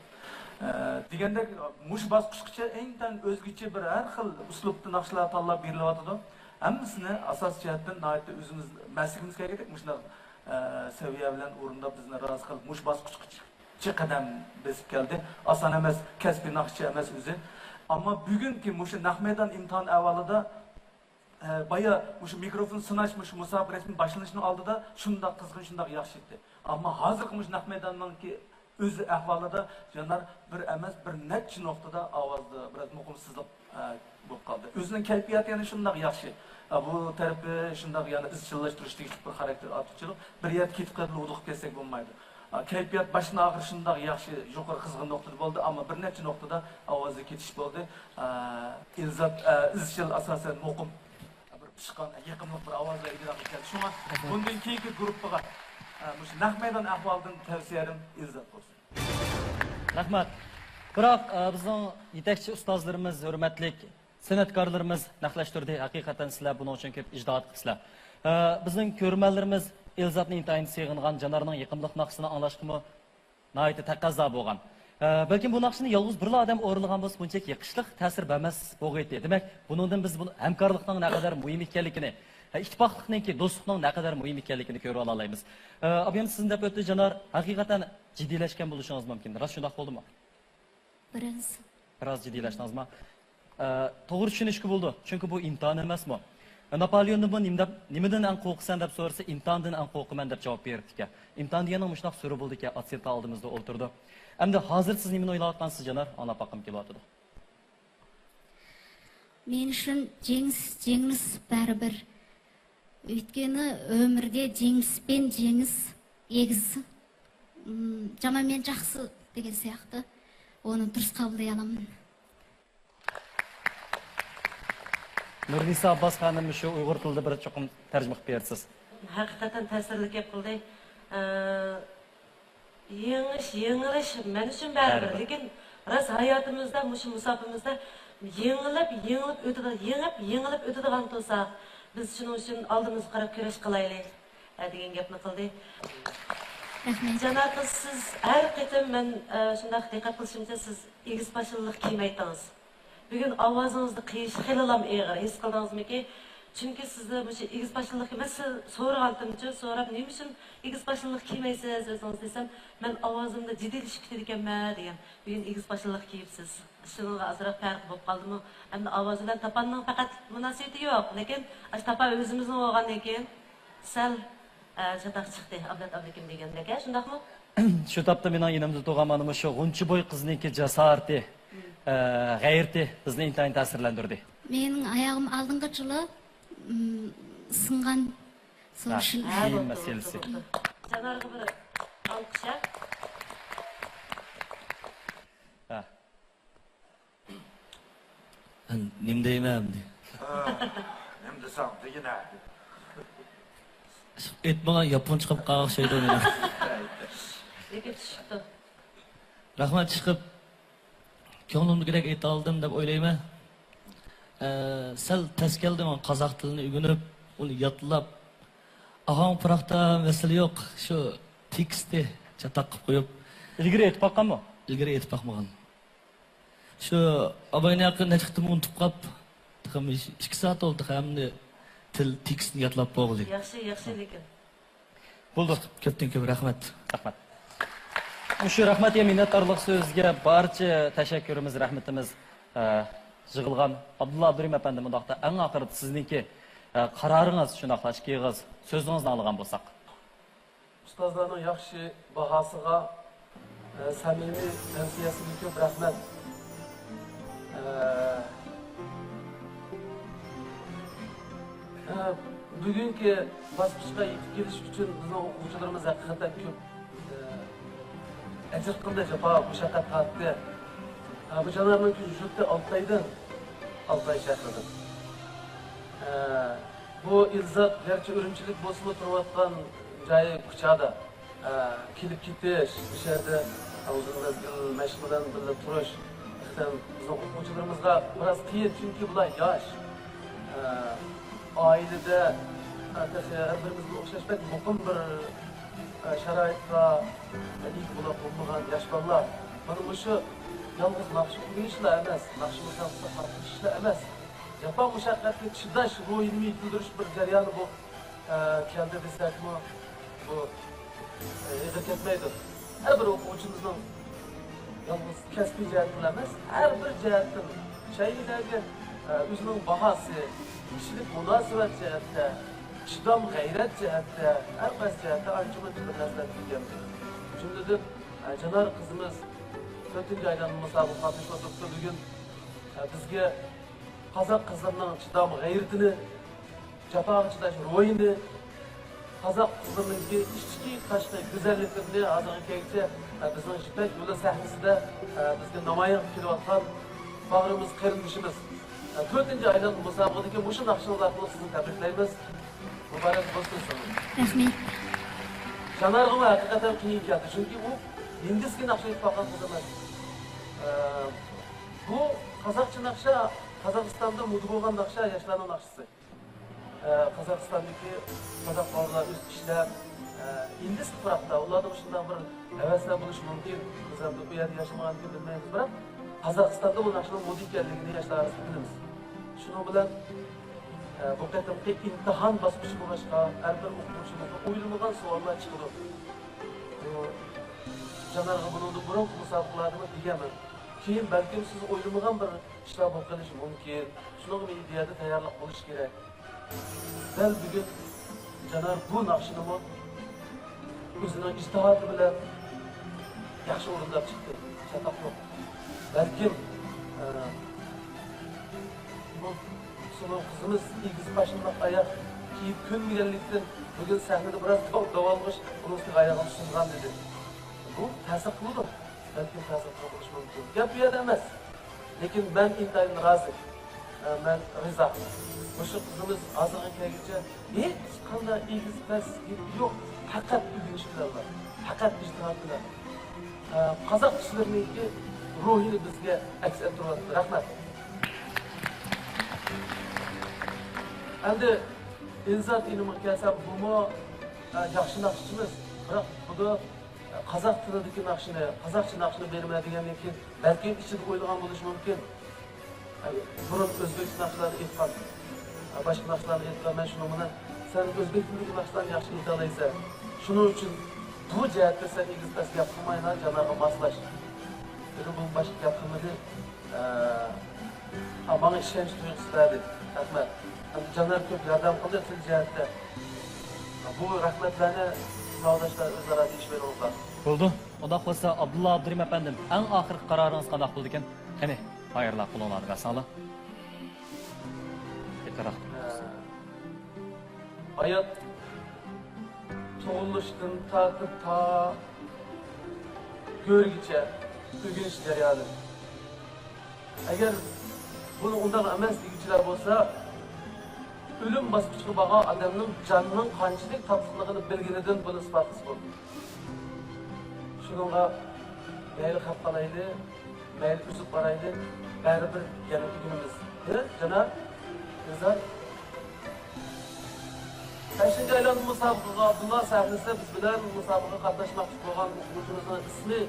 دېگەندەك، مۇشۇ باسقۇچقىچە ئىنتايىن ئۆزگىچە بىر ھەر خىل ئۇسلۇبتا ناخشىلار تاللاپ بېرىلىۋاتىدۇ. ھەممىسىنى ئاساسىي جەھەتتىن ناھايىتى ئۆزىمىز مەسلىكىمىز كەلگۈدەك مۇشۇنداق، ئە، سەۋىيە بىلەن ئورۇنداپ بىزنى رازى قىلىپ، مۇشۇ باسقۇچقىچە قەدەم بېسىپ كەلدى. ئاسان ئەمەس، كەسپىي ناخشىچى ئەمەس ئۆزى. ئەمما بۈگۈنكى مۇشۇ نەق مەيدان ئىمتىھان ئەھۋالىدا، ئە، بايا مۇشۇ مىكروفون سىناش، مۇشۇ مۇسابىقە رەسمىي باشلىنىشنىڭ ئالدىدا شۇنداق قىزغىن، شۇنداق ياخشى ئىدى. ئەمما ھازىرقى مۇشۇ نەق مەيداننىڭكى ئۆزى ئەھۋالىدا جانار بىر ئەمەس، بىر نەچچە نۇقتىدا ئاۋازدا بىراز مۇقىمسىزلىق، ئە، بولۇپ قالدى. ئۆزىنىڭ كەيپىياتى يەنە شۇنداق ياخشى. ئە، بۇ تەرىپى شۇنداق يەنە ئىزچىللاشتۇرۇش تېگىشلىك بىر خاراكتېر ئارتۇقچىلىق. بىر يەردە كېتىپ قېلىپ ھودۇقۇپ كەتسەك بولمايدۇ. ئە، كەيپىيات باشتىن ئاخىر شۇنداق ياخشى، يۇقىرى قىزغىن نۇقتىدا بولدى، ئەمما بىر نەچچە نۇقتىدا ئاۋازدا كېتىش بولدى. ئە، ئىلزات، ئە، ئىزچىل ئاساسەن مۇقىم. بىر پىشقان، يېقىملىق بىر ئاۋازدا ئىجرا قىلىپ كەلدى. شۇڭا بۇندىن كېيىنكى گۇرۇپپىغا، ئە، مۇشۇ نەق مەيدان ئەھۋالىدىن تەۋسىيەم ئىلزات بولسۇن. رەھمەت. بىراق، ئە، بىزنىڭ يېتەكچى ئۇستازلىرىمىز، ھۆرمەتلىك سەنئەتكارلىرىمىز نەقلەشتۈردى. ھەقىقەتەن سىلەر بۇنىڭ ئۈچۈن كۆپ ئىجتىھات قىپسىلەر. ئە، بىزنىڭ كۆرۈرمەنلىرىمىز ئىلزاتنى ئىنتايىن سېغىنغان، جانارنىڭ يېقىملىق ناخشىسىنى ئاڭلاشقىمۇ ناھايىتى تەقەززا بولغان. ئە، بەلكىم بۇ ناخشىنى يالغۇز بىرلا ئادەم ئورۇنلىغان بولسا، بۇنچىلىك يېقىشلىق تەسىر بەرمەس بولغىيتى. دېمەك، بۇنىڭدىن بىز بۇ ھەمكارلىقنىڭ نەقەدەر مۇھىم ئىكەنلىكىنى، ھە، ئىتتىپاقلىقنىڭكى، دوستلۇقنىڭ نەقەدەر مۇھىم ئىكەنلىكىنى كۆرۈۋالالايمىز. ئە، ئابىيام سىزنى دەپ ئۆتتى، جانار. ھەقىقەتەن جىددىيلەشكەن بولۇشىڭىز مۇمكىن. راست شۇنداق بولدىمۇ؟ بىراز. بىراز جىددىيلەشتىڭىزمۇ؟ ئە، توغرا چۈشىنىشكە بولىدۇ، چۈنكى بۇ ئىمتىھان ئەمەسمۇ. ناپالېئوندىن بۇ نېمە دەپ، نېمىدىن ئەڭ قورقىسەن دەپ سورىسا، ئىمتىھاندىن ئەڭ قورقىمەن دەپ جاۋاب بېرىپتىكەن. ئىمتىھان دېگەننىڭ مۇشۇنداق سۈرى بولىدىكەن، ئاتسېنتا ئالدىمىزدا ئولتۇرىدۇ. ئەمدى ھازىر سىز نېمىنى ئويلاۋاتقانسىز، جانار؟ ئاڭلاپ باققۇم كېلىۋاتىدۇ. مېنىڭ ئۈچۈن جېڭىش، جېڭىلىش بەرىبىر. ئۆيتكىنى ئۆمۈرگە جېڭىش پەن جېڭىش ئېگىز. ئىم، جامان مەن جاخسى دېگەن سىياقتا، ئۇنى دۇرۇس قابۇللىيالامەن. نۇرنىسا ئابباس خانىم، شۇ ئۇيغۇر تىلىدا بىر چوقۇم تەرجىمە قىلىپ بېرىسىز. ھەقىقەتەن تەسىرلىك گەپ قىلدى. ئە، يېڭىش، يېڭىلىش مەن ئۈچۈن بەرىبىر. بەرىبىر. لېكىن راست ھاياتىمىزدا، مۇشۇ مۇساپىمىزدا يېڭىلىپ، يېڭىلىپ ئۆتىدىغان، يېڭىپ، يېڭىلىپ ئۆتىدىغان تۇرساق، بىز شۇنىڭ ئۈچۈن ئالدىمىزغا قاراپ كۈرەش قىلايلى، ئە، دېگەن گەپنى قىلدى. رەھمەت. جانار قىز، سىز ھەر قېتىم مەن، ئە، شۇنداق دىققەت قىلىشىمچە، سىز ئېگىز باشلىق كىيمەيتتىڭىز. بۈگۈن ئاۋازىڭىزدا قىيىش خېلىلام ئېغىر، ھېس قىلدىڭىزمىكى؟ چۈنكى سىزدە مۇشۇ ئېگىز باشلىق، مەن سىز سورىغانتىمچۇ، سوراپ، «نېمە ئۈچۈن ئېگىز باشلىق كىيمەيسىز ئۆزىڭىز؟» دېسەم، «مەن ئاۋازىمدا جىددىيلىشىپ كېتىدىكەنمەن» دېگەن. بۈگۈن ئېگىز باشلىق كىيىپسىز. شۇنىڭغا ئازراق پەرق بولۇپ قالدىمۇ؟ ئەمدى ئاۋاز بىلەن تاپاننىڭ پەقەت مۇناسىۋىتى يوق. لېكىن ئاشۇ تاپان ئۆزىمىزنىڭ بولغاندىن كېيىن سەل، ئە، چاتاق چىقتى. ئابلەت ئابلىكىم دېگەندەك، ھە، شۇنداقمۇ؟ شۇ تاپتا مېنىڭ يېنىمدا تۇرغان مانا مۇشۇ غۇنچە بوي قىزنىڭكى جاسارىتى، ئە، غەيرىتى بىزنى ئىنتايىن تەسىرلەندۈردى. مېنىڭ ئاياغىم ئالدىنغىچىلا، ئىم، سىڭغان. ھە، سورۇشۇم. ھە، كىيىم بوپتۇ، مەسىلىسى. بوپتۇ، بوپتۇ. جانارغا بىر ئالقىش، ھە؟ ھە. نېمە دەيمەن ئەمدى؟ ھە، نېمە دېسەڭ دېگىنە. ئېيتمىغان ياپونچە قىلىپ قالغان ئوخشايدۇ مېنى. لېكىن چۈشۈپتۇ. رەھمەت، چىقىپ كۆڭلۈمدىكىدەك ئېيتالدىم دەپ ئويلايمەن. ئە، سەل تەس كەلدى ماڭا قازاق تىلىنى ئۆگىنىپ، ئۇنى يادلاپ. ئاھاڭ پۇراقتا مەسىلە يوق، شۇ تېكىستى چاتاق قىلىپ قويۇپ. ئىلگىرى ئېيتىپ باققانمۇ؟ ئىلگىرى ئېيتىپ باقمىغان. شۇ ئاباينى ھەققىدە نەچچە قېتىم ئۇنتۇپ قاپ، تېخىمۇ ئىككى سائەت بولدى، تېخى ھەممىنى تىل تېكىستىنى يادلاپ بولغىلى. ياخشى، ياخشى لېكىن. بولدى. كۆپتىن كۆپ رەھمەت. رەھمەت. مۇشۇ رەھمەت يا مىننەتدارلىق سۆزىگە بارچە تەشەككۈرىمىز، رەھمىتىمىز، ئە، يىغىلغان. ئابدۇللا ئابدۇرېھىم ئەپەندى، مۇنداقتا ئەڭ ئاخىرىدا سىزنىڭكى، ئە، قارارىڭىز، شۇنداقلا ئىككى ئېغىز سۆزىڭىزنى ئاڭلىغان بولساق. ئۇستازلارنىڭ ياخشى باھاسىغا، ئە، سەمىمىي تەۋسىيەسىگە كۆپ رەھمەت. ئە، ئە، بۈگۈنكى باسقۇچقا يېتىپ كېلىش ئۈچۈن بىزنىڭ ئوقۇغۇچىلىرىمىز ھەقىقەتەن كۆپ، ئە، ئەجىر قىلدى، جاپا، مۇشەققەت تارتتى. ئە، بۇ جانارنىڭ كۈنى يۈرتتى ئالتايدىن، ئالتاي شەھىرىدىن. ئە، بۇ ئىلزات گەرچە ئۈرۈمچىلىك بولسىمۇ، تۇرۇۋاتقان جايى كۇچادا. ئە، كېلىپ كېتىش، مۇشۇ يەردە ئۇزۇن مەزگىل مەشىق بىلەن بىللە تۇرۇش، ئەسلەن بىزنىڭ ئوقۇغۇچىلىرىمىزغا بىراز قىيىن، چۈنكى بۇلار ياش. ئە، ئائىلىدە، ئە، تېخى ھەر بىرىمىزگە ئوخشاش بەك مۇقىم بىر، ئە، شارائىتقا ئىگە بولا، بولمىغان ياش بالىلار. مانا مۇشۇ يالغۇز ناخشا ئوينىشىلا ئەمەس، ناخشا مۇسابىقىسىدا قاتنىشىشلا ئەمەس، جاپا مۇشەققەتكە چىداش روھىنى يېتىلدۈرۈش بىر جەريانى بۇ، ئە، كەلدى دېسەكمۇ، بۇ، ئە، ئېغىر كەتمەيدۇ. ھەر بىر ئوقۇغۇچىمىزنىڭ يالغۇز كەسپىي جەھەتتىن ئەمەس، ھەر بىر جەھەتتىن شەيئىلەرگە، ئە، ئۆزىنىڭ باھاسى، كىشىلىك مۇناسىۋەت جەھەتتە، چىدام، غەيرەت جەھەتتە، ھەر قايسى جەھەتتە ئانچە-مۇنچە بىر نەرسىلەرنى ئۆگەندى. جۈملىدىن، ئە، جانار قىزىمىز تۆتىنچى ئايلانما مۇسابىقىگە قاتنىشىپ ئولتۇرۇپتۇ بۈگۈن. ئە، بىزگە قازاق قىزلىرىنىڭ چىدام غەيرىتىنى، جاپاغا چىداش روھىنى، قازاق قىزلىرىنىڭكى ئىچكى، تاشقى گۈزەللىكلىرىنى ھازىرغا كەلگۈچە، ئە، بىزنىڭ يىپەك يولى سەھنىسىدە، ئە، بىزگە نامايان قىلىپ كېلىۋاتقان باغرىمىز، قېرىندىشىمىز. ئە، تۆتىنچى ئايلانما مۇسابىقىدىكى مۇشۇ ناخشىڭىز ئارقىلىق سىزنى تەبرىكلەيمىز. مۇبارەك بولسۇن سىزگە. رەھمەت. جانارغىمۇ ھەقىقەتەن قىيىن كەلدى، چۈنكى ئۇ ھىندىسكى ناخشا ئېيتىپ باققان قىز ئەمەس. ئە، بۇ قازاقچە ناخشا، قازاقىستاندا مودا بولغان ناخشا، ياشلارنىڭ ناخشىسى. ئە، قازاقىستاندىكى قازاق بالىلار ئۆزى ئىشلەپ، ئە، ئىندىس تۇپراقتا ئۇلاردا مۇشۇنداق بىر ھەۋەسلەر بولۇشى مۇمكىن. بىز ئەمدى ئۇ يەردە ياشىمىغاندىكىن بىلمەيمىز، بىراق قازاقىستاندا بۇ ناخشىنىڭ مودا ئىكەنلىكىنى ياشلار ئارىسىدا بىلىمىز. شۇنىڭ بىلەن، ئە، بۇ قېتىمقى ئىمتىھان باسقۇچى بولغاچقا، ھەر بىر ئوقۇغۇچىمىزغا ئويلىمىغان سوئاللار چىقىدۇ. بۇ جانارغا بۇنىڭدىن بۇرۇنقى مۇسابىقىلەردىمۇ دېگەنمەن. كېيىن بەلكىم سىز ئويلىمىغان بىر ئىشلار بولۇپ قېلىشى مۇمكىن. شۇنىڭغا مېنى ئىدىيەدە تەييارلىق بولۇش كېرەك. دەل بۈگۈن جانار بۇ ناخشىنىمۇ ئۆزىنىڭ ئىجتىھاتى بىلەن ياخشى ئورۇنداپ چىقتى. چاتاق يوق. بەلكىم، ئە، بۇ سولو قىزىمىز ئېگىز پاشنىلىق ئاياغ كىيىپ كۆنمىگەنلىكتىن، بۈگۈن سەھنىدە بىراز داۋ-، داۋالغۇش ئۇنىڭ ئۈستىگە ئاياغىنى سۇنغان ئىدى. بۇ تەسىر قىلىدۇ. بەلكىم تەسىر قىلىپ بولۇشى مۇمكىن. گەپ بۇ يەردە ئەمەس. لېكىن مەن ئىنتايىن رازى. ئە، مەن رىزا. مۇشۇ قىزىمىز ھازىرغا كەلگۈچە ھېچقانداق ئېگىز-پەس گېپى يوق. پەقەت ئۆگىنىش بىلەن بار. پەقەت ئىجتىھات بىلەن. ئە، قازاق كىشىلىرىنىڭكى روھىنى بىزگە ئەكس ئەتتۈرۈۋاتىدۇ. رەھمەت. ئەمدى ئىلزات ئىنىمغا كەلسەم، بۇمۇ، ئە، ياخشى ناخشىچىمىز. بىراق بۇدا قازاق تىلىدىكى ناخشىنى، قازاقچە ناخشىنى بېرىمەن دېگەندىن كېيىن، بەلكىم ئىچىدە ئويلىغان بولۇشى مۇمكىن. بۇرۇن ئۆزبېك ناخشىلارنى ئېيتقان، باشقا ناخشىلارنى ئېيتقان، مەن شۇنىڭ بىلەن، سەن ئۆزبېك تىلىدىكى ناخشىلارنى ياخشى ئېيتالايسەن. شۇنىڭ ئۈچۈن بۇ جەھەتتە سەن ئېگىز-پەس گەپ قىلمايلا، جانارغا ماسلاش. دېدىم، بۇ باشقا گەپ قىلمىدى. ئە، ماڭا ئىشەنچ تۇيغۇسى بەردى. رەھمەت. ئەمدى جانار كۆپ ياردەم قىلدى تىل جەھەتتە. بۇ رەھمەتلەرنى ساۋاقداشلار ئۆزئارا دېيىشىۋېلىڭلار. بولدى. ئۇنداق بولسا، ئابدۇللا ئابدۇرېھىم ئەپەندىم، ئەڭ ئاخىرقى قارارىڭىز قانداق بولىدىكەن؟ قېنى، ماھىرلار، قولۇڭلارنى بەرسەڭلار. يېقىنراق. ئە، ھايات تۇغۇلۇشتىن تارتىپ تا ئۆلگۈچە ئۆگىنىش جەريانى. ئەگەر بۇنى ئۇنداق ئەمەس دېگۈچىلەر بولسا، ئۆلۈم باسقۇچىغا بارغان ئادەمنىڭ جاننىڭ قانچىلىك تاتلىقلىقىنى بىلگىنىدىن بۇنى ئىسپاتلىسا بولىدۇ. شۇنىڭغا مەيلى خەپ قالايلى، مەيلى ئۈزۈپ بارايلى، بەرىبىر يەنە ئۆگىنىمىز. ھە، جاناب؟ نىزار؟ بەشىنچى ئايلانما مۇسابىقىگە ئابدۇللا سەھنىسىدە بىز بىلەن مۇسابىقىگە قاتناشماقچى بولغان ئوقۇغۇچىمىزنىڭ ئىسمى.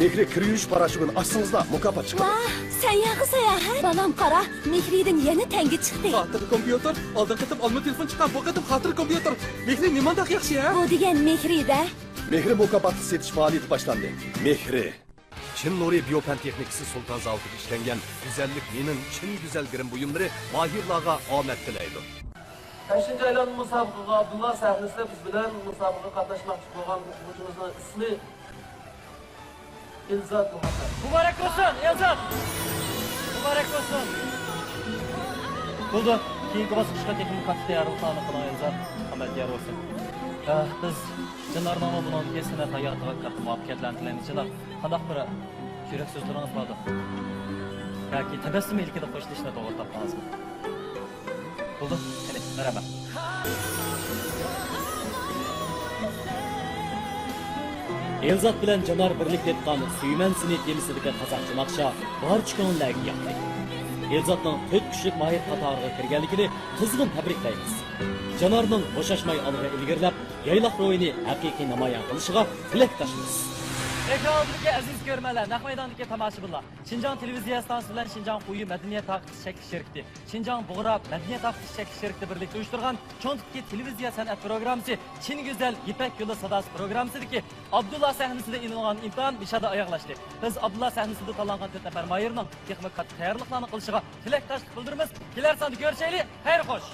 مېھرى كىر يۇيۇش پاراشوكىنى ئاچسىڭىزلا، مۇكاپات چىقىدۇ. ۋاھ، سەن ياغا ساياھەت. بالام، قارا، مېھرىدىن يەنە تەڭگە چىقتى. خاتىرە كومپيۇتېر، ئالدىنقى قېتىم ئالما تېلېفون چىققان، بۇ قېتىم خاتىرە كومپيۇتېر. مېھرى نېمانداق ياخشى، ھە؟ بۇ دېگەن مېھرى-دە. مېھرى مۇكاپاتلىق سېتىش پائالىيىتى باشلاندى. مېھرى. چىن نۇرى بىيو پەن تېخنىكىسى سۇلتان زاۋۇتىدا ئىشلەنگەن گۈزەللىك مېنىڭ چىن گۈزەل گىرىم بۇيۇملىرى ماھىرلارغا ئامەت تىلەيدۇ. بەشىنچى ئايلانما مۇسابىقىگە ئابدۇللا سەھنىسىدە بىز بىلەن مۇسابىقىگە قاتناشماقچى بولغان ئوقۇغۇچىمىزنىڭ ئىسمى ئىلزات مۇھەممەد. مۇبارەك بولسۇن، ئىلزات! مۇبارەك بولسۇن! بولدى، كېيىنكى باسقۇچقا تېخىمۇ كاتتا تەييارلىقلارنى قىلىڭ، ئىلزات. ئامەت يار بولسۇن. ئە، بىز جانارنىڭمۇ بۇنىڭدىكى سەنئەت ھاياتىغا كاتتا مۇۋەپپەقىيەتلەرنى تىلەيمىز، جاناب. قانداق بىر يۈرەك سۆزلىرىڭىز باردۇر؟ ياكى تەبەسسۇم ئىلكىدە خوشلىشىشنى توغرا تاپتىڭىزمۇ؟ بولدى، قېنى، مەرھەمەت. ئېلزات بىلەن جانار بىرلىكتە ئېيتقان سۆيىمەن سېنى تېمىسىدىكى قازاقچە ناخشا بارچە كۆڭۈللەرگە ياقتى. ئېلزاتنىڭ تۆت كۈچلۈك ماھىر قاتارىغا كىرگەنلىكىنى قىزغىن تەبرىكلەيمىز. جانارنىڭ بوشاشماي ئالغا ئىلگىرىلەپ، يايلاق روھىنى ھەقىقىي نامايان قىلىشىغا تىلەكداشمىز. ئېكران ئالدىدىكى ئەزىز كۆرۈرمەنلەر، نەق مەيداندىكى تاماشىبىنلار! شىنجاڭ تېلېۋىزىيە ئىستانسىسى بىلەن شىنجاڭ خۇيى مەدەنىيەت تارقىتىش چەكلىك شىركىتى، شىنجاڭ بۇغرا مەدەنىيەت تارقىتىش چەكلىك شىركىتى بىرلىكتە ئۇيۇشتۇرغان چوڭ تىپتىكى تېلېۋىزىيە سەنئەت پروگراممىسى چىن گۈزەل يىپەك يولى ساداسى پروگراممىسىدىكى ئابدۇللا سەھنىسىدە ئېلىنغان ئىمتىھان مۇشۇ يەردە ئاياغلاشتى. بىز ئابدۇللا سەھنىسىدە تاللانغان تۆت نەپەر ماھىرنىڭ تېخىمۇ كاتتا تەييارلىقلارنى قىلىشىغا تىلەكداشلىق بىلدۈرىمىز. كېلەر ساندا كۆرۈشەيلى. خەير خوش!